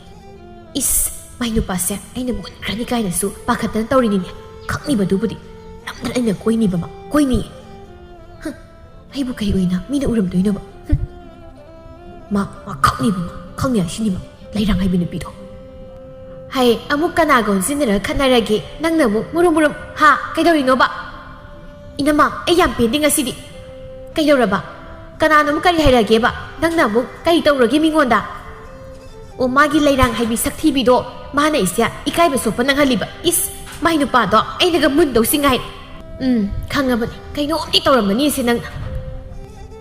"ꯏꯁ, ꯃꯥꯏ ꯅꯨꯄꯥꯁꯦ ꯑꯩꯅ ꯃꯨꯟꯈ꯭ꯔꯅꯤ ꯀꯥꯏꯅꯁꯨ ꯄꯥꯈꯠꯇꯅ ꯇꯧꯔꯤꯅꯤꯅꯦ꯫ ꯈꯪꯉꯤꯕꯗꯨꯕꯨꯗꯤ ꯅꯝꯗꯅ ꯑꯩꯅ ꯀꯣꯏꯅꯤꯕ ꯃꯥ, ꯀꯣꯏꯅꯤꯌꯦ꯫ ꯍꯨꯝ, ꯑꯩꯕꯨ ꯀꯩ ꯑꯣꯏꯅ ꯃꯤꯅ ꯎꯔꯝꯗꯣꯏꯅꯣꯕ? ꯍꯨꯝ, ꯃꯥ, ꯃꯥ ꯈꯪꯅꯤꯕ ꯃꯥ, ꯈꯪꯅꯤ ꯍꯥꯏꯁꯤꯅꯤꯕ, ꯂꯩꯔꯥꯡ ꯍꯥꯏꯕꯤ ꯅꯨꯄꯤꯗꯣ꯫ ꯍꯩ, ꯑꯃꯨꯛ ꯀꯅꯥꯒ ꯑꯣꯟꯁꯤꯟꯅꯔꯒ ꯈꯠꯅꯔꯒꯦ? ꯅꯪꯅ ꯑꯃꯨꯛ ꯃꯨꯔꯨꯝ ꯃꯨꯔꯨꯝ, ꯍꯥ? ꯀꯩꯗꯧꯔꯤꯅꯣꯕ? ꯏꯅꯝꯃ, ꯑꯩ ꯌꯥꯝ ꯄꯦꯟꯗꯦ ꯉꯁꯤꯗꯤ꯫ ꯀꯩꯗꯧꯔꯕ? ꯀꯅꯥꯅꯣ ꯑꯃꯨꯛ ꯀꯔꯤ ꯍꯥꯏꯔꯛꯑꯒꯦꯕ? ꯅꯪꯅ ꯑꯃꯨꯛ ꯀꯔꯤ ꯇꯧꯔꯒꯦ ꯃꯤꯉꯣꯟꯗ? ꯑꯣ, ꯃꯥꯒꯤ ꯂꯩꯔꯥꯡ ꯍꯥꯏꯕꯤ ꯁꯛꯊꯤꯕꯤꯗꯣ ꯃꯥꯅ ꯑꯩꯁꯦ ꯏꯀꯥꯏꯕ ꯁꯣꯛꯄ ꯅꯪꯍꯜꯂꯤꯕ꯫ ꯏꯁ, ꯃꯥꯏ ꯅꯨꯄꯥꯗꯣ ꯑꯩꯅꯒ ꯃꯨꯟꯗꯧꯁꯤ ꯉꯥꯏ꯫ ꯎꯝ, ꯈꯪꯉꯕꯅꯤ꯫ ꯀꯩꯅꯣꯝꯗꯤ ꯇꯧꯔꯝꯃꯅꯤ ꯁꯤ ꯅꯪꯅ꯫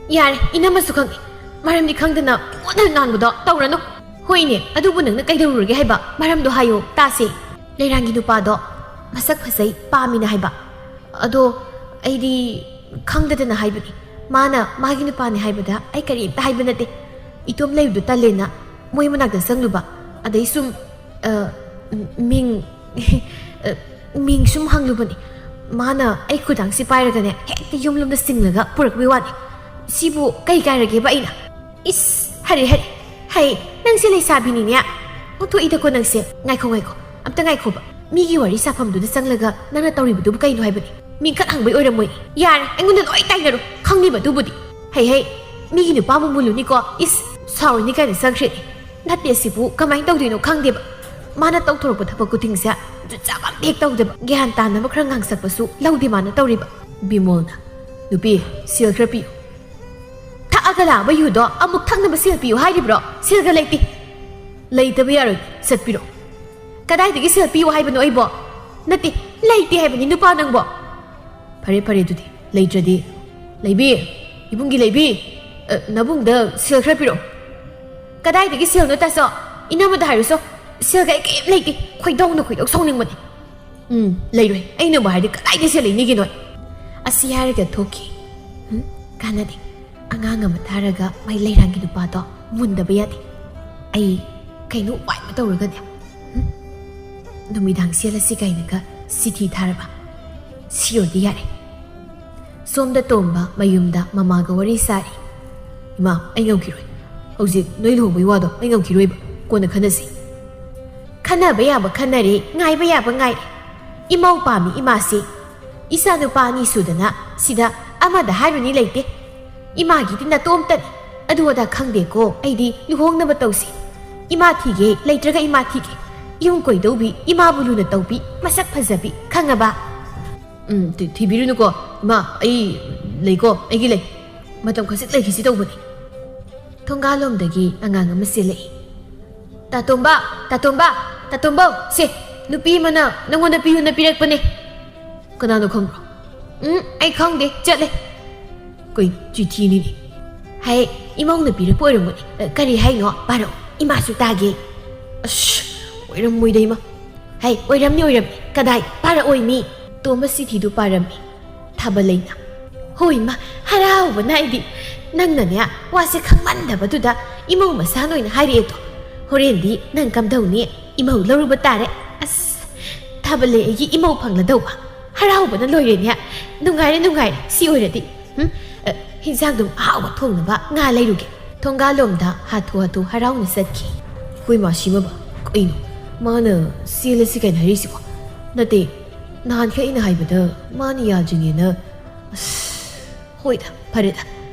ꯌꯥꯔꯦ, ꯏꯅꯝꯃꯁꯨ ꯈꯪꯉꯦ꯫ ꯃꯔꯝꯗꯤ ꯈꯪꯗꯅ ꯑꯩꯉꯣꯟꯗ ꯉꯥꯡꯕꯗꯣ ꯇꯧꯔꯅꯨ꯫ ꯍꯣꯏꯅꯦ, ꯑꯗꯨꯕꯨ ꯅꯪꯅ ꯀꯩꯗꯧꯔꯨꯔꯒꯦ ꯍꯥꯏꯕ? ꯃꯔꯝꯗꯣ ꯍꯥꯏꯌꯣ, ꯇꯥꯁꯦ꯫ ꯂꯩꯔꯥꯡꯒꯤ ꯅꯨꯄꯥꯗꯣ ꯃꯁꯛ ꯐꯖꯩ, ꯄꯥꯝꯃꯤꯅ ꯍꯥꯏꯕ꯫ ꯑꯗꯣ ꯑꯩꯗꯤ ꯈꯪꯗꯗꯅ ꯍꯥꯏꯕꯅꯤ꯫ ꯃꯥꯅ ꯃꯥꯒꯤ ꯅꯨꯄꯥꯅꯤ ꯍꯥꯏꯕꯗ ꯑꯩ ꯀꯔꯤꯝꯇ ꯍꯥꯏꯕ ꯅꯠꯇꯦ꯫ ꯏꯇꯣꯝ ꯂꯩꯕꯗꯣ ꯇꯜꯂꯦꯅ ꯃꯣꯏ ꯃꯅꯥꯛꯇ ꯆꯪꯂꯨꯕ꯫ ꯑꯗꯩ ꯁꯨꯝ, ꯑ, ꯃꯤꯡ, ꯑ, ꯃꯤꯡ ꯁꯨꯝ ꯍꯪꯂꯨꯕꯅꯤ꯫ ꯃꯥꯅ ꯑꯩ ꯈꯨꯗꯥꯡꯁꯤ ꯄꯥꯏꯔꯒꯅꯦ, ꯍꯦꯛꯇ ꯌꯨꯝꯂꯣꯝꯗ ꯆꯤꯡꯂꯒ ꯄꯨꯔꯛꯄꯩ ꯋꯥꯅꯤ꯫ ꯁꯤꯕꯨ ꯀꯩ ꯀꯥꯏꯔꯒꯦꯕ ꯑꯩꯅ? ꯏꯁ, ꯍꯔꯦ, ꯍꯔꯦ꯫ ꯍꯩ, ꯅꯪꯁꯦ ꯂꯩꯁꯥꯕꯤꯅꯤꯅꯦ꯫ ꯑꯣꯟꯊꯣꯛꯏꯗꯀꯣ ꯅꯪꯁꯦ꯫ ꯉꯥꯏꯈꯣ, ꯉꯥꯏꯈꯣ꯫ ꯑꯝꯇ ꯉꯥꯏꯈꯣꯕ꯫ ꯃꯤꯒꯤ ꯋꯥꯔꯤ ꯁꯥꯐꯝꯗꯨꯗ ꯆꯪꯂꯒ ꯅꯪꯅ ꯇꯧꯔꯤꯕꯗꯨꯕꯨ ꯀꯩꯅꯣ ꯍꯥꯏꯕꯅꯤ? ꯃꯤꯡꯈꯠ ꯍꯪꯕꯩ ꯑꯣꯏꯔꯝꯃꯣꯏ꯫ ꯌꯥꯔꯦ, ꯑꯩꯉꯣꯟꯗ ꯂꯣꯏ ꯇꯥꯏꯅꯔꯣ꯫ ꯈꯪꯅꯤꯕ ꯑꯗꯨꯕꯨꯗꯤ꯫ ꯍꯩ, ꯍꯩ, ꯃꯤꯒꯤ ꯅꯨꯄꯥ ꯑꯃꯨꯛ ꯃꯨꯜꯂꯨꯅꯤꯀꯣ꯫ ꯏꯁ, ꯁꯥꯎꯔꯅꯤ ꯀꯥꯏꯅ ꯆꯪꯈ꯭ꯔꯦ꯫ ꯅꯠꯇꯦ, ꯁꯤꯕꯨ ꯀꯃꯥꯏꯅ ꯇꯧꯗꯣꯏꯅꯣ ꯈꯪꯗꯦꯕ꯫ ꯃꯥꯅ ꯇꯧꯊꯣꯔꯛꯄ ꯊꯕꯛ ꯈꯨꯗꯤꯡꯁꯦ ꯖꯨꯠ ꯆꯥꯕ ꯑꯝꯇ ꯍꯦꯛ ꯇꯧꯗꯕ꯫ ꯒ꯭ꯌꯥꯟ ꯇꯥꯅꯕ ꯈꯔ ꯉꯥꯡꯁꯛꯄꯁꯨ ꯂꯧꯗꯦ ꯃꯥꯅ ꯇꯧꯔꯤꯕ꯫ ꯕꯤꯃꯣꯜꯅ, "ꯅꯨꯄꯤ, ꯁꯦꯜ ꯈꯔ ꯄꯤꯌꯨ"꯫ ꯊꯛꯑꯒ ꯂꯥꯛꯑꯕ ꯌꯨꯗꯣ ꯑꯃꯨꯛ ꯊꯛꯅꯕ ꯁꯦꯜ ꯄꯤꯌꯨ ꯍꯥꯏꯔꯤꯕ꯭ꯔꯣ? ꯁꯦꯜꯒ ꯂꯩꯇꯦ꯫ ꯂꯩꯇꯕ ꯌꯥꯔꯣꯏ, ꯆꯠꯄꯤꯔꯣ꯫ ꯀꯗꯥꯏꯗꯒꯤ ꯁꯦꯜ ꯄꯤꯌꯨ ꯍꯥꯏꯕꯅꯣ ꯑꯩꯕꯣ? ꯅꯠꯇꯦ, ꯂꯩꯇꯦ ꯍꯥꯏꯕꯅꯤ ꯅꯨꯄꯥ ꯅꯪꯕꯣ꯫ ꯐꯔꯦ, ꯐꯔꯦ, ꯑꯗꯨꯗꯤ ꯂꯩꯇ꯭ꯔꯗꯤ꯫ ꯂꯩꯕꯤ, ꯏꯕꯨꯡꯒꯤ ꯂꯩꯕꯤ, ꯑ, ꯅꯕꯨꯡꯗ ꯁꯦꯜ ꯈꯔ ꯄꯤꯔꯛꯑꯣ꯫ ꯀꯗꯥꯏꯗꯒꯤ ꯁꯦꯜꯅꯣ ꯇꯥꯆꯧ? ꯏꯅꯝꯃꯗ ꯍꯥꯏꯔꯨꯁꯣ꯫ ꯁꯦꯜꯒ ꯑꯩ ꯀꯔꯤꯝ ꯂꯩꯇꯦ꯫ ꯈꯣꯏꯗꯧꯅ ꯈꯣꯏꯗꯧ ꯁꯥꯎꯅꯤꯡꯕꯅꯦ꯫ ꯎꯝ, ꯂꯩꯔꯣꯏ꯫ ꯑꯩꯅꯕꯨ ꯍꯥꯏꯔꯗꯤ ꯀꯗꯥꯏꯗ ꯁꯦꯜ ꯂꯩꯅꯤꯒꯦ ꯅꯣꯏ? ꯑꯁꯤ ꯍꯥꯏꯔꯒ ꯊꯣꯛꯈꯤ꯫ ꯎꯝ, ꯀꯥꯟꯅꯗꯦ꯫ ꯑꯉꯥꯡ ꯑꯃ ꯊꯥꯔꯒ ꯃꯥꯏ ꯂꯩꯔꯥꯡꯒꯤ ꯅꯨꯄꯥꯗꯣ ꯃꯨꯟꯗꯕ ꯌꯥꯗꯦ꯫ ꯑꯩ ꯀꯩꯅꯣ ꯎꯄꯥꯏ ꯑꯃ ꯇꯧꯔꯒꯅꯦ꯫ ꯎꯝ, ꯅꯨꯃꯤꯗꯥꯡ ꯁꯦꯜꯂꯁꯤ ꯀꯥꯏꯅꯒ ꯆꯤꯊꯤ ꯊꯥꯔꯕ? ꯁꯤ ꯑꯣꯏꯔꯗꯤ ꯌꯥꯔꯦ꯫ ꯁꯣꯝꯗ ꯇꯣꯝꯕ ꯃꯌꯨꯝꯗ ꯃꯃꯥꯒ ꯋꯥꯔꯤ ꯁꯥꯔꯤ꯫ "ꯏꯃꯥ, ꯑꯩ ꯉꯝꯈꯤꯔꯣꯏ꯫ ꯍꯧꯖꯤꯛ ꯅꯣꯏ ꯂꯨꯍꯣꯡꯕꯒꯤ ꯋꯥꯗꯣ ꯑꯩ ꯉꯝꯈꯤꯔꯣꯏꯕ꯫ ꯀꯣꯟꯅ ꯈꯟꯅꯁꯤ꯫" ꯈꯟꯅꯕ ꯌꯥꯕ ꯈꯟꯅꯔꯦ, ꯉꯥꯏꯕ ꯌꯥꯕ ꯉꯥꯏꯔꯦ꯫ ꯏꯃꯧ ꯄꯥꯝꯃꯤ ꯏꯃꯥꯁꯤ꯫ ꯏꯆꯥ ꯅꯨꯄꯥ ꯑꯅꯤ ꯁꯨꯗꯅ ꯁꯤꯗ ꯑꯃꯗ ꯍꯥꯏꯔꯨꯅꯤ ꯂꯩꯇꯦ꯫ ꯏꯃꯥꯒꯤꯗꯤ ꯅꯇꯣꯝꯇꯅꯤ꯫ ꯑꯗꯨ ꯑꯗꯥ ꯈꯪꯗꯦꯀꯣ, ꯑꯩꯗꯤ ꯂꯨꯍꯣꯡꯅꯕ ꯇꯧꯁꯤ꯫ ꯏꯃꯥ ꯊꯤꯒꯦ, ꯂꯩꯇ꯭ꯔꯒ ꯏꯃꯥ ꯊꯤꯒꯦ꯫ ꯌꯨꯝ ꯀꯣꯏꯗꯧꯕꯤ, ꯏꯃꯥꯕꯨ ꯂꯨꯅ ꯇꯧꯕꯤ, ꯃꯁꯛ ꯐꯖꯕꯤ, ꯈꯪꯉꯕ? ꯎꯝ, ꯊꯤ-, ꯊꯤꯕꯤꯔꯨꯅꯨꯀꯣ꯫ ꯏꯃꯥ, ꯑꯩ ꯂꯩꯀꯣ, ꯑꯩꯒꯤ ꯂꯩ꯫ ꯃꯇꯝ ꯈꯖꯤꯛ ꯂꯩꯈꯤꯁꯤ ꯇꯧꯕꯅꯤ꯫ ꯊꯣꯡꯒꯥꯜꯂꯣꯝꯗꯒꯤ ꯑꯉꯥꯡ ꯑꯃ ꯆꯦꯜꯂꯛꯏ꯫ "ꯇꯥꯇꯣꯝꯕ, ꯇꯥꯇꯣꯝꯕ, ꯇꯥꯇꯣꯝꯕꯧ, ꯁꯦ, ꯅꯨꯄꯤ ꯑꯃꯅ ꯅꯪꯉꯣꯟꯗ ꯄꯤꯌꯨꯅ ꯄꯤꯔꯛꯄꯅꯦ꯫" "ꯀꯅꯥꯅꯣ ꯈꯪꯕ꯭ꯔꯣ?" "ꯎꯝ, ꯑꯩ ꯈꯪꯗꯦ, ꯆꯠꯂꯦ꯫" "ꯀꯩ ꯆꯤꯊꯤꯅꯤꯅꯦ?" "ꯍꯥꯏ, ꯏꯃꯧꯅ ꯄꯤꯔꯛꯄ ꯑꯣꯏꯔꯝꯒꯅꯤ꯫" "ꯑ, ꯀꯔꯤ ꯍꯥꯏꯅꯣ? ꯄꯥꯔꯛꯑꯣ, ꯏꯃꯥꯁꯨ ꯇꯥꯒꯦ꯫" "ꯑꯁ, ꯑꯣꯏꯔꯝꯃꯣꯏꯗ, ꯏꯃꯥ꯫" "ꯍꯥꯏ, ꯑꯣꯏꯔꯝꯅꯤ, ꯑꯣꯏꯔꯝꯅꯤ꯫ ꯀꯗꯥꯏ? ꯄꯥꯔꯛꯑꯣꯏ ꯃꯤ꯫" ꯇꯣꯝꯕ ꯆꯤꯊꯤꯗꯨ ꯄꯥꯔꯝꯃꯤ꯫ ꯊꯥꯕꯂꯩꯅ, "ꯍꯣꯏ ꯏꯃꯥ, ꯍꯔꯥꯎꯕꯅ ꯑꯩꯗꯤ꯫ ꯅꯪꯅꯅꯦ, ꯋꯥꯁꯦ ꯈꯪꯃꯟꯗꯕꯗꯨꯗ ꯏꯃꯧ ꯃꯁꯥꯅ ꯑꯣꯏꯅ ꯍꯥꯏꯔꯛꯑꯦꯗꯣ꯫ ꯍꯣꯔꯦꯟꯗꯤ ꯅꯪ ꯀꯝꯗꯧꯅꯤ? ꯏꯃꯧ ꯂꯧꯔꯨꯕ ꯇꯥꯔꯦ꯫" "ꯑꯁ, ꯊꯥꯕꯂꯩ ꯑꯩꯒꯤ ꯏꯃꯧ ꯐꯪꯂꯗꯧꯕ꯫ ꯍꯔꯥꯎꯕꯅ ꯂꯣꯏꯔꯦꯅꯦ꯫ ꯅꯨꯡꯉꯥꯏꯔꯦ, ꯅꯨꯡꯉꯥꯏꯔꯦ꯫ ꯁꯤ ꯑꯣꯏꯔꯗꯤ, ꯎꯝ, ꯑ, ꯍꯤꯟꯖꯥꯡꯗꯨꯝ ꯑꯍꯥꯎꯕ ꯊꯣꯡꯅꯕ ꯉꯥ ꯂꯩꯔꯨꯒꯦ꯫" ꯊꯣꯡꯒꯥꯜꯂꯣꯝꯗ ꯍꯥꯊꯨ ꯍꯥꯊꯨ ꯍꯔꯥꯎꯅ ꯆꯠꯈꯤ꯫ "ꯑꯩꯈꯣꯏ ꯃꯥꯁꯤꯃꯕ ꯀꯩꯅꯣ? ꯃꯥꯅ ꯆꯦꯜꯂꯁꯤ ꯀꯥꯏꯅ ꯍꯥꯏꯔꯤꯁꯤꯕꯣ? ꯅꯠꯇꯦ, ꯅꯍꯥꯟꯈꯩ ꯑꯩꯅ ꯍꯥꯏꯕꯗ ꯃꯥꯅ ꯌꯥꯗ꯭ꯔꯤꯅꯦꯅ꯫" ꯑꯁ, ꯍꯣꯏꯗ, ꯐꯔꯦꯗ꯫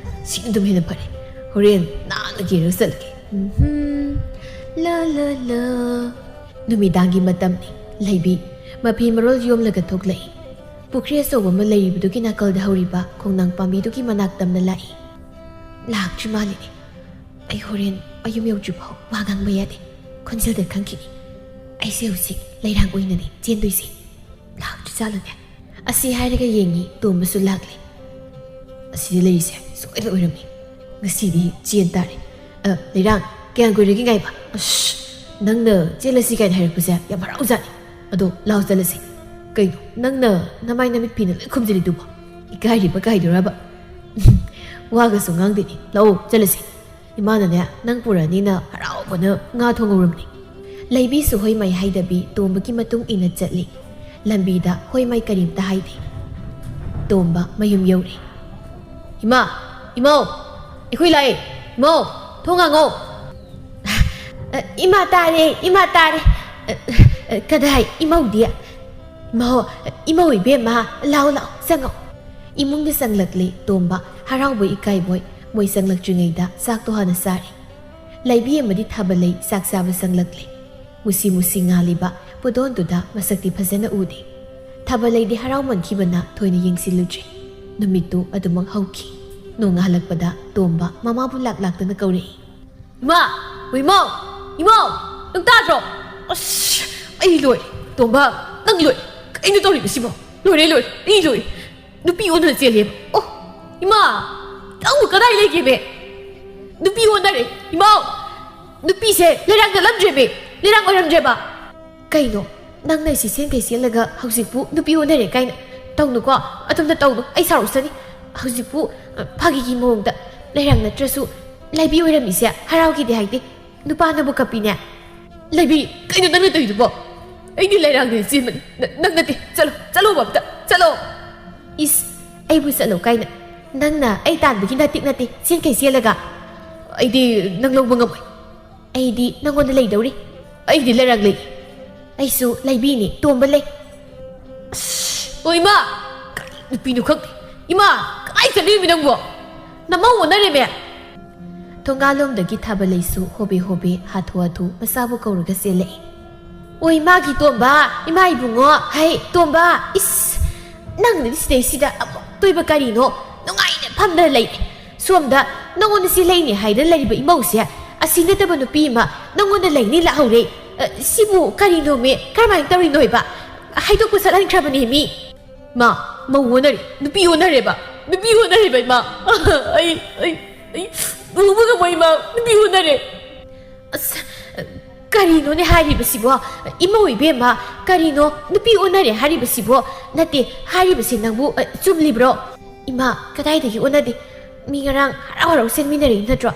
ꯁꯤꯅ ꯑꯗꯨꯝ ꯍꯦꯟꯅ ꯐꯔꯦ꯫ ꯍꯣꯔꯦꯟ ꯅꯥꯟꯅ ꯀꯦꯔꯒ ꯆꯠꯂꯒꯦ꯫ ꯎꯝꯍꯨꯝ꯫ ꯂꯥ, ꯂꯥ, ꯂꯥ꯫ ꯅꯨꯃꯤꯗꯥꯡꯒꯤ ꯃꯇꯝꯅꯤ꯫ ꯂꯩꯕꯤ ꯃꯐꯤ ꯃꯔꯣꯜ ꯌꯣꯝꯂꯒ ꯊꯣꯛꯂꯛꯏ꯫ ꯄꯨꯈ꯭ꯔꯤ ꯑꯆꯧꯕ ꯑꯃ ꯂꯩꯔꯤꯕꯗꯨꯒꯤ ꯅꯥꯀꯜꯗ ꯍꯧꯔꯤꯕ ꯈꯣꯡꯅꯥꯡ ꯄꯥꯝꯕꯤꯗꯨꯒꯤ ꯃꯅꯥꯛ ꯇꯝꯅ ꯂꯥꯛꯏ꯫ ꯂꯥꯛꯇ꯭ꯔꯤ ꯃꯥꯜꯂꯤꯅꯦ꯫ ꯑꯩ ꯍꯣꯔꯦꯟ ꯃꯌꯨꯝ ꯌꯧꯗ꯭ꯔꯤꯐꯥꯎ ꯋꯥ ꯉꯥꯡꯕ ꯌꯥꯗꯦ꯫ ꯈꯣꯟꯖꯦꯜꯗ ꯈꯪꯈꯤꯅꯤ꯫ ꯑꯩꯁꯦ ꯍꯧꯖꯤꯛ ꯂꯩꯔꯥꯡ ꯑꯣꯏꯅꯅꯦ ꯆꯦꯟꯗꯣꯏꯁꯦ꯫ ꯂꯥꯛꯇ꯭ꯔꯤ ꯖꯥꯠꯂꯅꯦ? ꯑꯁꯤ ꯍꯥꯏꯔꯒ ꯌꯦꯡꯉꯤ, ꯇꯣꯝꯕꯁꯨ ꯂꯥꯛꯂꯦ꯫ ꯑꯁꯤꯗ ꯂꯩꯔꯤꯁꯦ ꯁꯣꯏꯗꯅ ꯑꯣꯏꯔꯝꯃꯤ꯫ ꯉꯁꯤꯗꯤ ꯆꯦꯟ ꯇꯥꯔꯦ꯫ ꯑ, ꯂꯩꯔꯥꯡ, ꯀꯌꯥꯝ ꯀꯨꯏꯔꯒꯦ ꯉꯥꯏꯕ? ꯑꯁ, ꯅꯪꯅ ꯆꯦꯜꯂꯁꯤ ꯀꯥꯏꯅ ꯍꯥꯏꯔꯛꯄꯁꯦ ꯌꯥꯝ ꯍꯔꯥꯎꯖꯥꯠꯅꯤ꯫ ꯑꯗꯣ ꯂꯥꯎ ꯆꯠꯂꯁꯤ꯫ ꯀꯩꯅꯣ, ꯅꯪꯅ ꯅꯃꯥꯏ ꯅꯃꯤꯠ ꯐꯤꯅ ꯂꯣꯏ ꯈꯨꯝꯖꯤꯜꯂꯤꯗꯨꯕꯣ? ꯏꯀꯥꯏꯔꯤꯕ ꯀꯥꯏꯗꯣꯔꯕ? ꯋꯥꯒꯁꯨ ꯉꯥꯡꯗꯦꯅꯦ꯫ ꯂꯥꯛꯑꯣ ꯆꯠꯂꯁꯤ꯫ ꯏꯃꯥꯅꯅꯦ, ꯅꯪ ꯄꯨꯔꯛꯑꯅꯤꯅ ꯍꯔꯥꯎꯕꯅ ꯉꯥ ꯊꯣꯡꯍꯧꯔꯕꯅꯤ꯫ ꯂꯩꯕꯤꯁꯨ ꯍꯣꯏ ꯃꯥꯏ ꯍꯥꯏꯗꯕꯤ ꯇꯣꯝꯕꯒꯤ ꯃꯇꯨꯡ ꯏꯟꯅ ꯆꯠꯂꯤ꯫ ꯂꯝꯕꯤꯗ ꯍꯣꯏ ꯃꯥꯏ ꯀꯔꯤꯝꯇ ꯍꯥꯏꯗꯦ꯫ ꯇꯣꯝꯕ ꯃꯌꯨꯝ ꯌꯧꯔꯦ꯫ "ꯏꯃꯥ, ꯏꯃꯧ, ꯑꯩꯈꯣꯏ ꯂꯥꯛꯑꯦ꯫ ꯏꯃꯧ, ꯊꯣꯡ ꯍꯥꯡꯉꯣ꯫" "ꯑ, ꯏꯃꯥ ꯇꯥꯔꯦ, ꯏꯃꯥ ꯇꯥꯔꯦ꯫" "ꯑ, ꯑ, ꯀꯗꯥꯏ ꯏꯃꯧꯗꯤ?" "ꯏꯃꯧ, ꯏꯃꯧ ꯏꯕꯦꯝꯃ, ꯂꯥꯎ, ꯂꯥꯎ, ꯆꯪꯉꯣ꯫" ꯏꯃꯨꯡꯗ ꯆꯪꯂꯛꯂꯦ ꯇꯣꯝꯕ, ꯍꯔꯥꯎꯕꯣꯏ ꯏꯀꯥꯏꯕꯣꯏ꯫ ꯃꯣꯏ ꯆꯪꯂꯛꯇ꯭ꯔꯤꯉꯩꯗ ꯆꯥꯛꯇꯣ ꯍꯥꯟꯅ ꯆꯥꯔꯦ꯫ ꯂꯩꯕꯤ ꯑꯃꯗꯤ ꯊꯥꯕꯂꯩ ꯆꯥꯛ ꯆꯥꯕ ꯆꯪꯂꯛꯂꯦ꯫ ꯃꯨꯁꯤ ꯃꯨꯁꯤ ꯉꯥꯜꯂꯤꯕ ꯄꯣꯗꯣꯟꯗꯨꯗ ꯃꯁꯛꯇꯤ ꯐꯖꯅ ꯎꯗꯦ꯫ ꯊꯥꯕꯂꯩꯗꯤ ꯍꯔꯥꯎꯃꯟꯈꯤꯕꯅ ꯊꯣꯏꯅ ꯌꯦꯡꯁꯤꯜꯂꯨꯗ꯭ꯔꯦ꯫ ꯅꯨꯃꯤꯠꯇꯨ ꯑꯗꯨꯃꯛ ꯍꯧꯈꯤ꯫ ꯅꯣꯡꯉꯥꯜꯂꯛꯄꯗ ꯇꯣꯝꯕ ꯃꯃꯥꯕꯨ ꯂꯥꯛ ꯂꯥꯛꯇꯅ ꯀꯧꯔꯛꯏ꯫ "ꯏꯃꯥ! ꯍꯣ ꯏꯃꯥꯎ! ꯏꯃꯥꯎ! ꯅꯪ ꯇꯥꯗ꯭ꯔꯣ? ꯑꯁ! ꯑꯩ ꯂꯣꯏꯔꯦ꯫ ꯇꯣꯝꯕ, ꯅꯪ ꯂꯣꯏꯔꯦ꯫ ꯀꯩꯅꯣ ꯇꯧꯔꯤꯕꯁꯤꯕꯣ? ꯂꯣꯏꯔꯦ, ꯂꯣꯏꯔꯦ꯫ ꯑꯩ ꯂꯣꯏꯔꯦ꯫ ꯅꯨꯄꯤ ꯑꯣꯟꯅ ꯆꯦꯜꯂꯦꯕ꯫ ꯑꯣ! ꯏꯃꯥ! ꯅꯪꯕꯨ ꯀꯗꯥꯏ ꯂꯩꯒꯦꯃꯦ? ꯅꯨꯄꯤ ꯑꯣꯟꯅꯔꯦ꯫ ꯏꯃꯥꯎ! ꯅꯨꯄꯤꯁꯦ ꯂꯩꯔꯥꯡ ꯆꯠꯂꯝꯗ꯭ꯔꯦꯃꯦ꯫ ꯂꯩꯔꯥꯡ ꯑꯣꯏꯔꯝꯗ꯭ꯔꯦꯕ꯫ ꯀꯩꯅꯣ? ꯅꯪꯅ ꯁꯤ ꯁꯦꯟ ꯀꯩ ꯆꯦꯜꯂꯒ ꯍꯧꯖꯤꯛꯄꯨ ꯅꯨꯄꯤ ꯑꯣꯟꯅꯔꯦ ꯀꯥꯏꯅ? ꯇꯧꯅꯨꯀꯣ꯫ ꯑꯗꯨꯝꯅ ꯇꯧꯅꯨ꯫ ꯑꯩ ꯁꯥꯎꯔꯛꯁꯅꯤ꯫ ꯍꯧꯖꯤꯛꯄꯨ, ꯑ, ꯐꯥꯒꯤꯒꯤ ꯃꯑꯣꯡꯗ ꯂꯩꯔꯥꯡ ꯅꯠꯇ꯭ꯔꯁꯨ ꯂꯩꯕꯤ ꯑꯣꯏꯔꯝꯃꯤꯁꯦ ꯍꯔꯥꯎꯈꯤꯗꯦ ꯍꯥꯏꯗꯦ꯫ ꯅꯨꯄꯥꯅꯕꯨ ꯀꯞꯄꯤꯅꯦ꯫ ꯂꯩꯕꯤ, ꯀꯩꯅꯣ ꯅꯪꯅ ꯇꯧꯔꯤꯗꯨꯕꯣ? ꯑꯩꯗꯤ ꯂꯩꯔꯥꯡꯅꯦ ꯆꯦꯟꯕꯅꯤ꯫ ꯅ-, ꯅꯪ ꯅꯠꯇꯦ꯫ ꯆꯠꯂꯣ, ꯆꯠꯂꯣꯕ ꯑꯝꯇ, ꯆꯠꯂꯣ꯫ ꯏꯁ, ꯑꯩꯕꯨ ꯆꯠꯂꯣ ꯀꯥꯏꯅ? ꯅꯪꯅ ꯑꯩ ꯇꯥꯟꯕꯒꯤ ꯅꯇꯤꯛ ꯅꯠꯇꯦ ꯆꯦꯟꯈꯩ ꯆꯦꯜꯂꯒ꯫ ꯑꯩꯗꯤ ꯅꯪ ꯂꯧꯕ ꯉꯝꯃꯣꯏ꯫ ꯑꯩꯗꯤ ꯅꯪꯉꯣꯟꯗ ꯂꯩꯗꯧꯔꯤ꯫ ꯑꯩꯗꯤ ꯂꯩꯔꯥꯡ ꯂꯩ꯫ ꯑꯩꯁꯨ ꯂꯩꯕꯤꯅꯤ, ꯇꯣꯝꯕ ꯂꯩ꯫ ꯑꯁ, ꯑꯣ ꯏꯃꯥ! ꯀꯔꯤ ꯅꯨꯄꯤꯅꯣ ꯈꯪꯗꯦ꯫ ꯏꯃꯥ, ꯀꯗꯥꯏ ꯆꯠꯂꯤꯃꯤ ꯅꯪꯕꯣ? ꯅꯃꯧ ꯑꯣꯟꯅꯔꯦꯃꯦ꯫ ꯊꯣꯡꯒꯥꯜꯂꯣꯝꯗꯒꯤ ꯊꯥꯕꯂꯩꯁꯨ ꯍꯣꯕꯦ ꯍꯣꯕꯦ ꯍꯥꯊꯨ ꯍꯥꯊꯨ ꯃꯆꯥꯕꯨ ꯀꯧꯔꯒ ꯆꯦꯜꯂꯛꯏ꯫ ꯑꯣ ꯏꯃꯥꯒꯤ ꯇꯣꯝꯕ, ꯏꯃꯥ ꯏꯕꯨꯡꯉꯣ, ꯍꯩ, ꯇꯣꯝꯕ, ꯏꯁ! ꯅꯪꯅꯗꯤ ꯁꯤꯗꯩꯁꯤꯗ ꯑꯃꯨꯛ ꯇꯣꯏꯕ ꯀꯔꯤꯅꯣ? ꯅꯨꯡꯉꯥꯏꯅ ꯐꯝꯗꯅ ꯂꯩ꯫ ꯁꯣꯝꯗ ꯅꯉꯣꯟꯗ ꯁꯤ ꯂꯩꯅꯤ ꯍꯥꯏꯗꯅ ꯂꯩꯔꯤꯕ ꯏꯃꯧꯁꯦ, ꯑꯁꯤ ꯅꯠꯇꯕ ꯅꯨꯄꯤ ꯑꯃ ꯅꯉꯣꯟꯗ ꯂꯩꯅꯤ ꯂꯥꯛꯍꯧꯔꯦ꯫ ꯑ, ꯁꯤꯕꯨ ꯀꯔꯤꯅꯣꯃꯤ? ꯀꯔꯝꯍꯥꯏꯅ ꯇꯧꯔꯤꯅꯣꯏꯕ? ꯍꯥꯏꯗꯣꯛꯄ ꯆꯠꯍꯟꯈ꯭ꯔꯕꯅꯦ ꯃꯤ꯫ ꯃꯥ, ꯃꯧ ꯑꯣꯟꯅꯔꯦ, ꯅꯨꯄꯤ ꯑꯣꯟꯅꯔꯦꯕ, ꯅꯨꯄꯤ ꯑꯣꯟꯅꯔꯦꯕ, ꯏꯃꯥ꯫ ꯑꯩ, ꯑꯩ, ꯑꯩ ꯂꯨꯍꯣꯡꯕ ꯉꯝꯃꯣꯏ, ꯏꯃꯥ, ꯅꯨꯄꯤ ꯑꯣꯟꯅꯔꯦ꯫ ꯑꯁ, ꯀꯔꯤꯅꯣꯅꯦ ꯍꯥꯏꯔꯤꯕꯁꯤꯕꯣ? ꯏꯃꯧ ꯏꯕꯦꯝꯃ, ꯀꯔꯤꯅꯣ ꯅꯨꯄꯤ ꯑꯣꯟꯅꯔꯦ ꯍꯥꯏꯔꯤꯕꯁꯤꯕꯣ? ꯅꯠꯇꯦ, ꯍꯥꯏꯔꯤꯕꯁꯤ ꯅꯪꯕꯨ, ꯑ, ꯆꯨꯝꯂꯤꯕ꯭ꯔꯣ? ꯏꯃꯥ, ꯀꯗꯥꯏꯗꯒꯤ ꯑꯣꯟꯅꯗꯦ? ꯃꯤ ꯉꯔꯥꯡ ꯍꯔꯥꯎ ꯍꯔꯥꯎ ꯆꯦꯟꯃꯤꯟꯅꯔꯛꯏ ꯅꯠꯇ꯭ꯔꯣ?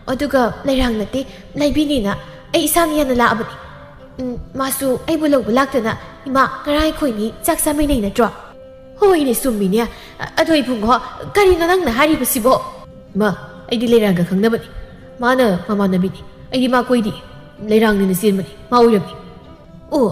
ꯑꯗꯨꯒ ꯂꯩꯔꯥꯡ ꯅꯠꯇꯦ, ꯂꯩꯕꯤꯅꯦꯅ ꯑꯩ ꯏꯁꯥꯅ ꯌꯥꯅ ꯂꯥꯛꯑꯕꯅꯤ꯫ ꯎꯝ, ꯃꯥꯁꯨ ꯑꯩꯕꯨ ꯂꯧꯕ ꯂꯥꯛꯇꯅ, ꯏꯃꯥ, ꯉꯔꯥꯡ ꯑꯩꯈꯣꯏꯅꯤ ꯆꯥꯛ ꯆꯥꯃꯤꯟꯅꯩ ꯅꯠꯇ꯭ꯔꯣ? ꯍꯣꯏꯅꯦ, ꯆꯨꯝꯃꯤꯅꯦ꯫ ꯑ-, ꯑꯗꯣ ꯏꯕꯨꯡꯉꯣ, ꯀꯔꯤꯅꯣ ꯅꯪꯅ ꯍꯥꯏꯔꯤꯕꯁꯤꯕꯣ? ꯏꯃꯥ, ꯑꯩꯗꯤ ꯂꯩꯔꯥꯡꯒ ꯈꯪꯅꯕꯅꯤ꯫ ꯃꯥꯅ ꯃꯃꯥꯟꯅꯕꯤꯅꯤ꯫ ꯑꯩꯗꯤ ꯃꯥ ꯀꯣꯏꯗꯦ꯫ ꯂꯩꯔꯥꯡꯅꯤꯅ ꯆꯦꯟꯕꯅꯤ꯫ ꯃꯥ ꯑꯣꯏꯔꯝꯃꯤ꯫ ꯑꯣ,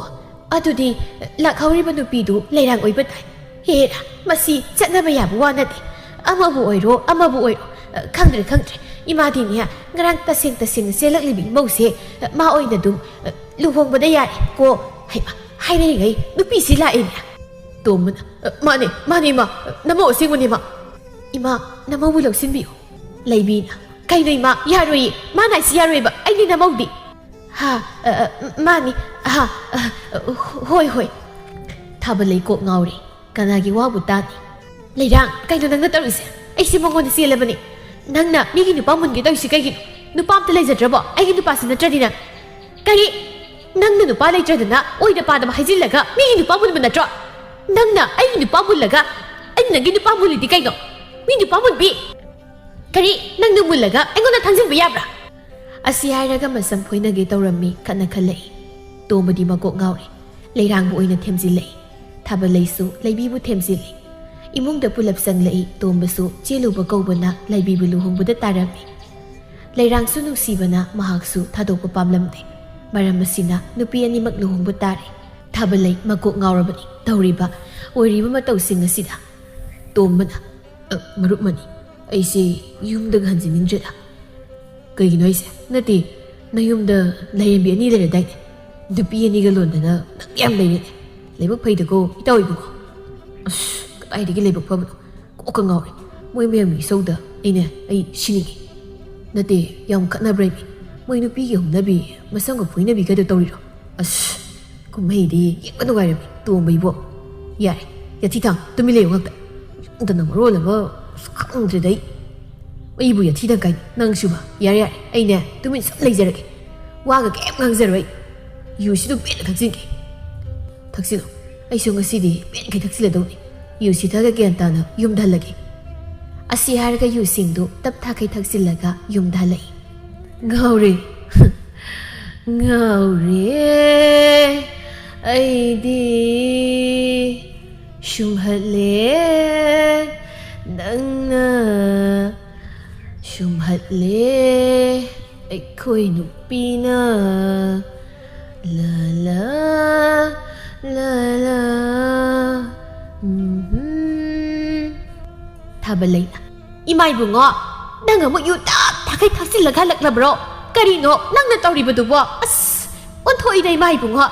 ꯑꯗꯨꯗꯤ ꯂꯥꯛꯍꯧꯔꯤꯕ ꯅꯨꯄꯤꯗꯨ ꯂꯩꯔꯥꯡ ꯑꯣꯏꯕ ꯇꯥꯏ꯫ ꯍꯦꯔꯥ, ꯃꯁꯤ ꯆꯠꯅꯕ ꯌꯥꯕ ꯋꯥ ꯅꯠꯇꯦ꯫ ꯑꯃꯕꯨ ꯑꯣꯏꯔꯣ, ꯑꯃꯕꯨ ꯑꯣꯏꯔꯣ, "ꯑ, ꯈꯪꯗ꯭ꯔꯦ, ꯈꯪꯗ꯭ꯔꯦ꯫ ꯏꯃꯥꯗꯤꯅꯦ, ꯉꯔꯥꯡ ꯇꯁꯦꯡ ꯇꯁꯦꯡꯅ ꯆꯦꯜꯂꯛꯂꯤꯕ ꯏꯃꯧꯁꯦ, ꯑ, ꯃꯥ ꯑꯣꯏꯅ ꯑꯗꯨꯝ, ꯑ, ꯂꯨꯍꯣꯡꯕꯗ ꯌꯥꯔꯦ ꯀꯣ꯫ ꯍꯩꯃꯥ, ꯍꯥꯏꯅꯔꯤꯉꯩ ꯅꯨꯄꯤꯁꯤ ꯂꯥꯛꯑꯦꯅꯦ꯫ ꯇꯣꯝꯕꯅ, "ꯑ, ꯃꯥꯅꯦ, ꯃꯥꯅꯦ, ꯏꯃꯥ꯫ ꯅꯃꯧ ꯑꯁꯦꯡꯕꯅꯦ, ꯏꯃꯥ꯫ ꯏꯃꯥ, ꯅꯃꯧꯕꯨ ꯂꯧꯁꯤꯟꯕꯤꯌꯨ꯫" ꯂꯩꯕꯤꯅ, "ꯀꯩꯅꯣ ꯏꯃꯥ? ꯌꯥꯔꯣꯏꯌꯦ꯫ ꯃꯥꯅ ꯍꯥꯏꯁꯤ ꯌꯥꯔꯣꯏꯕ꯫ ꯑꯩꯅꯦ ꯅꯃꯧꯗꯤ꯫" "ꯍꯥ, ꯑ, ꯑ, ꯃꯥꯅꯤ꯫ ꯍꯥ, ꯑ, ꯑ, ꯍꯣꯏ, ꯍꯣꯏ꯫" ꯊꯥꯕꯂꯩ ꯀꯣꯛ ꯉꯥꯎꯔꯦ꯫ ꯀꯅꯥꯒꯤ ꯋꯥꯕꯨ ꯇꯥꯅꯤ? "ꯂꯩꯔꯥꯡ, ꯀꯩꯅꯣ ꯅꯪꯅ ꯇꯧꯔꯤꯁꯦ? ꯑꯩꯁꯦ ꯃꯉꯣꯟꯗ ꯆꯦꯜꯂꯕꯅꯤ꯫ ꯅꯪꯅ ꯃꯤꯒꯤ ꯅꯨꯄꯥ ꯃꯨꯟꯒꯦ ꯇꯧꯔꯤꯁꯤ ꯀꯩꯒꯤꯅꯣ? ꯅꯨꯄꯥ ꯑꯝꯇ ꯂꯩꯖꯗ꯭ꯔꯕꯣ? ꯑꯩꯒꯤ ꯅꯨꯄꯥꯁꯤ ꯅꯠꯇ꯭ꯔꯗꯤ ꯅꯪ?" "ꯀꯔꯤ? ꯅꯪꯅ ꯅꯨꯄꯥ ꯂꯩꯇ꯭ꯔꯗꯅ ꯑꯣꯏꯗ ꯄꯥꯗꯕ ꯍꯥꯏꯖꯤꯜꯂꯒ ꯃꯤꯒꯤ ꯅꯨꯄꯥ ꯃꯨꯟꯕ ꯅꯠꯇ꯭ꯔꯣ? ꯅꯪꯅ ꯑꯩꯒꯤ ꯅꯨꯄꯥ ꯃꯨꯜꯂꯒ ꯑꯩꯅ ꯅꯪꯒꯤ ꯅꯨꯄꯥ ꯃꯨꯜꯂꯤꯗꯤ ꯀꯩꯅꯣ? ꯃꯤ ꯅꯨꯄꯥ ꯃꯨꯟꯕꯤ? ꯀꯔꯤ? ꯅꯪꯅ ꯃꯨꯜꯂꯒ ꯑꯩꯉꯣꯟꯗ ꯊꯥꯡꯖꯤꯟꯕ ꯌꯥꯕ꯭ꯔꯥ?" ꯑꯁꯤ ꯍꯥꯏꯔꯒ ꯃꯁꯝ ꯐꯣꯏꯅꯒꯦ ꯇꯧꯔꯝꯃꯤ ꯈꯠꯅ ꯈꯜꯂꯛꯏ꯫ ꯇꯣꯝꯕꯗꯤ ꯃꯀꯣꯛ ꯉꯥꯎꯔꯦ꯫ ꯂꯩꯔꯥꯡꯕꯨ ꯑꯣꯏꯅ ꯊꯦꯝꯖꯤꯜꯂꯛꯏ꯫ ꯊꯥꯕꯂꯩꯁꯨ ꯂꯩꯕꯤꯕꯨ ꯊꯦꯝꯖꯤꯜꯂꯤ꯫ ꯏꯃꯨꯡꯗ ꯄꯨꯂꯞ ꯆꯪꯂꯛꯏ꯫ ꯇꯣꯝꯕꯁꯨ ꯆꯦꯜꯂꯨꯕ ꯀꯧꯕꯅ ꯂꯩꯕꯤꯕꯨ ꯂꯨꯍꯣꯡꯕꯗ ꯇꯥꯔꯝꯃꯤ꯫ ꯂꯩꯔꯥꯡꯁꯨ ꯅꯨꯡꯁꯤꯕꯅ ꯃꯍꯥꯛꯁꯨ ꯊꯥꯗꯣꯛꯄ ꯄꯥꯝꯂꯝꯗꯦ꯫ ꯃꯔꯝ ꯑꯁꯤꯅ ꯅꯨꯄꯤ ꯑꯅꯤꯃꯛ ꯂꯨꯍꯣꯡꯕ ꯇꯥꯔꯦ꯫ ꯊꯥꯕꯂꯩ ꯃꯀꯣꯛ ꯉꯥꯎꯔꯕꯅꯤ꯫ ꯇꯧꯔꯤꯕ ꯑꯣꯏꯔꯤꯕ ꯃꯇꯧꯁꯤꯡ ꯑꯁꯤꯗ ꯇꯣꯝꯕꯅ, "ꯑ, ꯃꯔꯨꯞ ꯃꯅꯤ, ꯑꯩꯁꯦ ꯌꯨꯝꯗꯒ ꯍꯟꯖꯤꯟꯅꯤꯡꯗ꯭ꯔꯦꯗ꯫" "ꯀꯩꯒꯤꯅꯣ ꯍꯥꯏꯁꯦ?" "ꯅꯠꯇꯦ, ꯅꯌꯨꯝꯗ ꯂꯥꯏꯔꯦꯝꯕꯤ ꯑꯅꯤ ꯂꯩꯔꯗꯥꯏꯅꯦ? ꯅꯨꯄꯤ ꯑꯅꯤꯒ ꯂꯣꯟꯗꯅ ꯅꯪ ꯌꯥꯝ ꯂꯩꯔꯦꯅꯦ꯫ ꯂꯥꯏꯕꯛ ꯐꯩꯗꯀꯣ, ꯏꯇꯥꯎ ꯏꯕꯨꯡꯉꯣ꯫" "ꯑꯁ, ꯀꯗꯥꯏꯗꯒꯤ ꯂꯥꯏꯕꯛ ꯐꯕꯅꯣ? ꯀꯣꯛꯀ ꯉꯥꯎꯔꯦ꯫ ꯃꯣꯏ ꯃꯌꯥꯝꯒꯤ ꯏꯁꯧꯗ ꯑꯩꯅꯦ, ꯑꯩ ꯁꯤꯅꯤꯡꯉꯤ꯫" "ꯅꯠꯇꯦ, ꯌꯥꯝ ꯈꯠꯅꯕ꯭ꯔꯥ ꯍꯥꯏꯃꯤ? ꯃꯣꯏ ꯅꯨꯄꯤꯒꯤ ꯍꯧꯅꯕꯤ, ꯃꯁꯝꯒ ꯐꯣꯏꯅꯕꯤꯒꯗꯣ ꯇꯧꯔꯤꯔꯣ?" "ꯑꯁ, ꯀꯨꯝꯍꯩꯗꯤ ꯌꯦꯡꯕ ꯅꯨꯡꯉꯥꯏꯔꯝꯃꯤ, ꯇꯣꯝꯕ ꯏꯕꯣ꯫" "ꯌꯥꯔꯦ, ꯌꯥꯊꯤ ꯊꯥꯡ, ꯇꯨꯃꯤꯟ ꯂꯩꯌꯨ ꯉꯥꯛꯇ꯫ ꯌꯨꯝꯗꯅ ꯃꯔꯣꯜ ꯑꯃ, ꯑꯁ, ꯈꯪꯗ꯭ꯔꯦꯗ ꯑꯩ꯫ ꯑꯩꯕꯨ ꯌꯥꯊꯤ ꯊꯥꯡ ꯀꯥꯏ, ꯅꯪꯁꯨꯕ꯫ ꯌꯥꯔꯦ, ꯌꯥꯔꯦ, ꯑꯩꯅꯦ ꯇꯨꯃꯤꯟ ꯁꯨꯝ ꯂꯩꯖꯔꯒꯦ꯫ ꯋꯥꯒ ꯀꯩꯝ ꯉꯥꯡꯖꯔꯣꯏ꯫ ꯌꯨꯁꯤꯗꯨ ꯄꯦꯟꯅ ꯊꯛꯆꯤꯟꯒꯦ꯫" "ꯊꯛꯆꯤꯜꯂꯨ꯫ ꯑꯩꯁꯨ ꯉꯁꯤꯗꯤ ꯄꯦꯟꯈꯩ ꯊꯛꯆꯤꯜꯂꯗꯧꯅꯤ꯫ ꯌꯨꯁꯤ ꯊꯛꯑꯒ ꯒ꯭ꯌꯥꯟ ꯇꯥꯅ ꯌꯨꯝꯗ ꯍꯜꯂꯒꯦ꯫" ꯑꯁꯤ ꯍꯥꯏꯔꯒ ꯌꯨꯁꯤꯡꯗꯨ ꯇꯞ ꯊꯥꯈꯩ ꯊꯛꯆꯤꯜꯂꯒ ꯌꯨꯝꯗ ꯍꯜꯂꯛꯏ꯫ "ꯉꯥꯎꯔꯦ꯫ ꯉꯥꯎꯔꯦ꯫ ꯑꯩꯗꯤ ꯁꯨꯝꯍꯠꯂꯦ꯫ ꯅꯪꯅ ꯁꯨꯝꯍꯠꯂꯦ꯫ ꯑꯩꯈꯣꯏ ꯅꯨꯄꯤꯅ꯫ ꯂꯥ, ꯂꯥ, ꯂꯥ, ꯂꯥ꯫ ꯎꯝꯍꯨꯝ꯫" ꯊꯥꯕꯂꯩꯅ, "ꯏꯃꯥ ꯏꯕꯨꯡꯉꯣ, ꯅꯪ ꯑꯃꯨꯛ ꯌꯨ ꯇꯞ ꯇꯥꯈꯩ ꯊꯛꯆꯤꯜꯂꯒ ꯍꯜꯂꯛꯂꯕ꯭ꯔꯣ? ꯀꯔꯤꯅꯣ ꯅꯪꯅ ꯇꯧꯔꯤꯕꯗꯨꯕꯣ? ꯑꯁ, ꯑꯣꯟꯊꯣꯛꯏꯗ ꯏꯃꯥ ꯏꯕꯨꯡꯉꯣ꯫